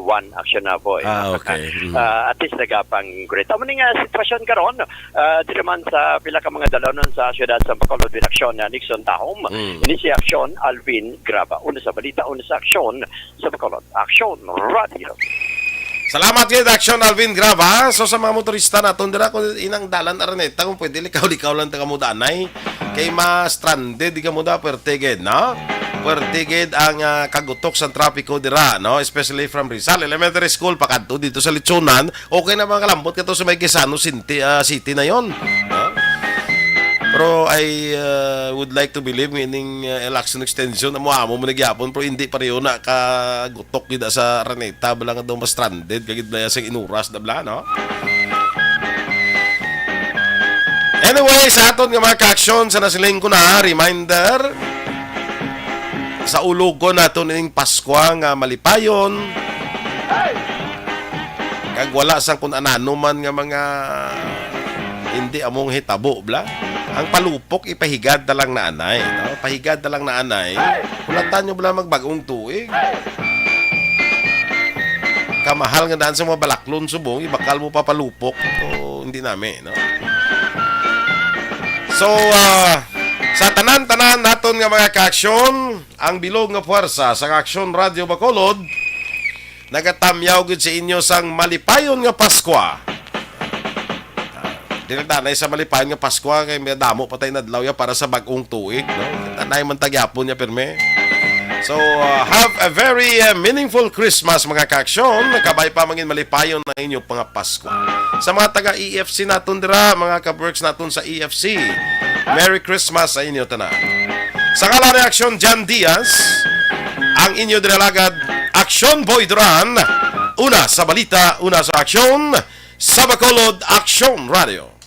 one, Action na po, eh. Ah, okay. Mhm. Ah, at least nagapang greet. Amo ni nga sitwasyon karon, ah, di naman sa pila ka mga dalanon sa siyudad sa Bacolod with Action na Nixon Tahom. Mm. Ini si Action Alvin Graba. Una sa balita, una sa aksyon, sa Bacolod. Action Radio. Salamat gid, Action Alvin Graba. So, sa mga motorista naton dira, kung inang dalan Araneta, kung pwede, likaw-likaw lang ta kamo danay. Kay ma-stranded di kamo da, pwerte gid, no? Pwerte gid ang, ah, kagutok sa trapiko dira, no? Especially from Rizal Elementary School, pakadto dito sa Lechonan. Okay na, mga kalambot, kato sa may Quezano City, ah, City na yon, no? Pero I, ah, would like to believe, meaning, ah, election extension, amo-amo mo na gyapon, pero hindi pareho na kagutok gid sa Araneta, bala nga daw ma-stranded, kagid na sa inuras na bala, no? Anyway, sa aton nga mga ka-aksyon, sa nasiling ko na, reminder, sa ulogon nato ning Paskwa nga malipayon, kag wala sang kun anano man nga mga hindi among hitabo, bla. Ang palupok, ipahigad na lang na anay, no? Pahigad na lang na anay. Hulatan nyo bala magbag-ong tuig. Kamahal nga daan sa mga balaklon subong, ibakal mo pa palupok. O, hindi nami, no? So, ah, sa tanan-tanan naton nga mga ka-aksyon, ang bilog nga puwersa sa Aksyon Radio Bacolod, nagatamyaw gid sa inyo sang malipayon nga Paskwa. Ah, di nagdanay sa malipayon nga Paskwa, kay may damo pa tayo nadlaw ya para sa bag-ong tuig, no? Tanay man tagyapon niya, pirme. So, uh, have a very, uh, meaningful Christmas, mga ka-aksyon. Kabay pa mangin malipayon na inyo mga Paskwa. Sa mga taga E F C naton dira, mga ka-works naton sa E F C, Merry Christmas sa inyo tanan. Sa ngalan ni Aksyon Jan Diaz, ang inyo dinalagad, Aksyon Boy Duran, una sa balita, una sa aksyon, sa Bacolod Aksyon Radio.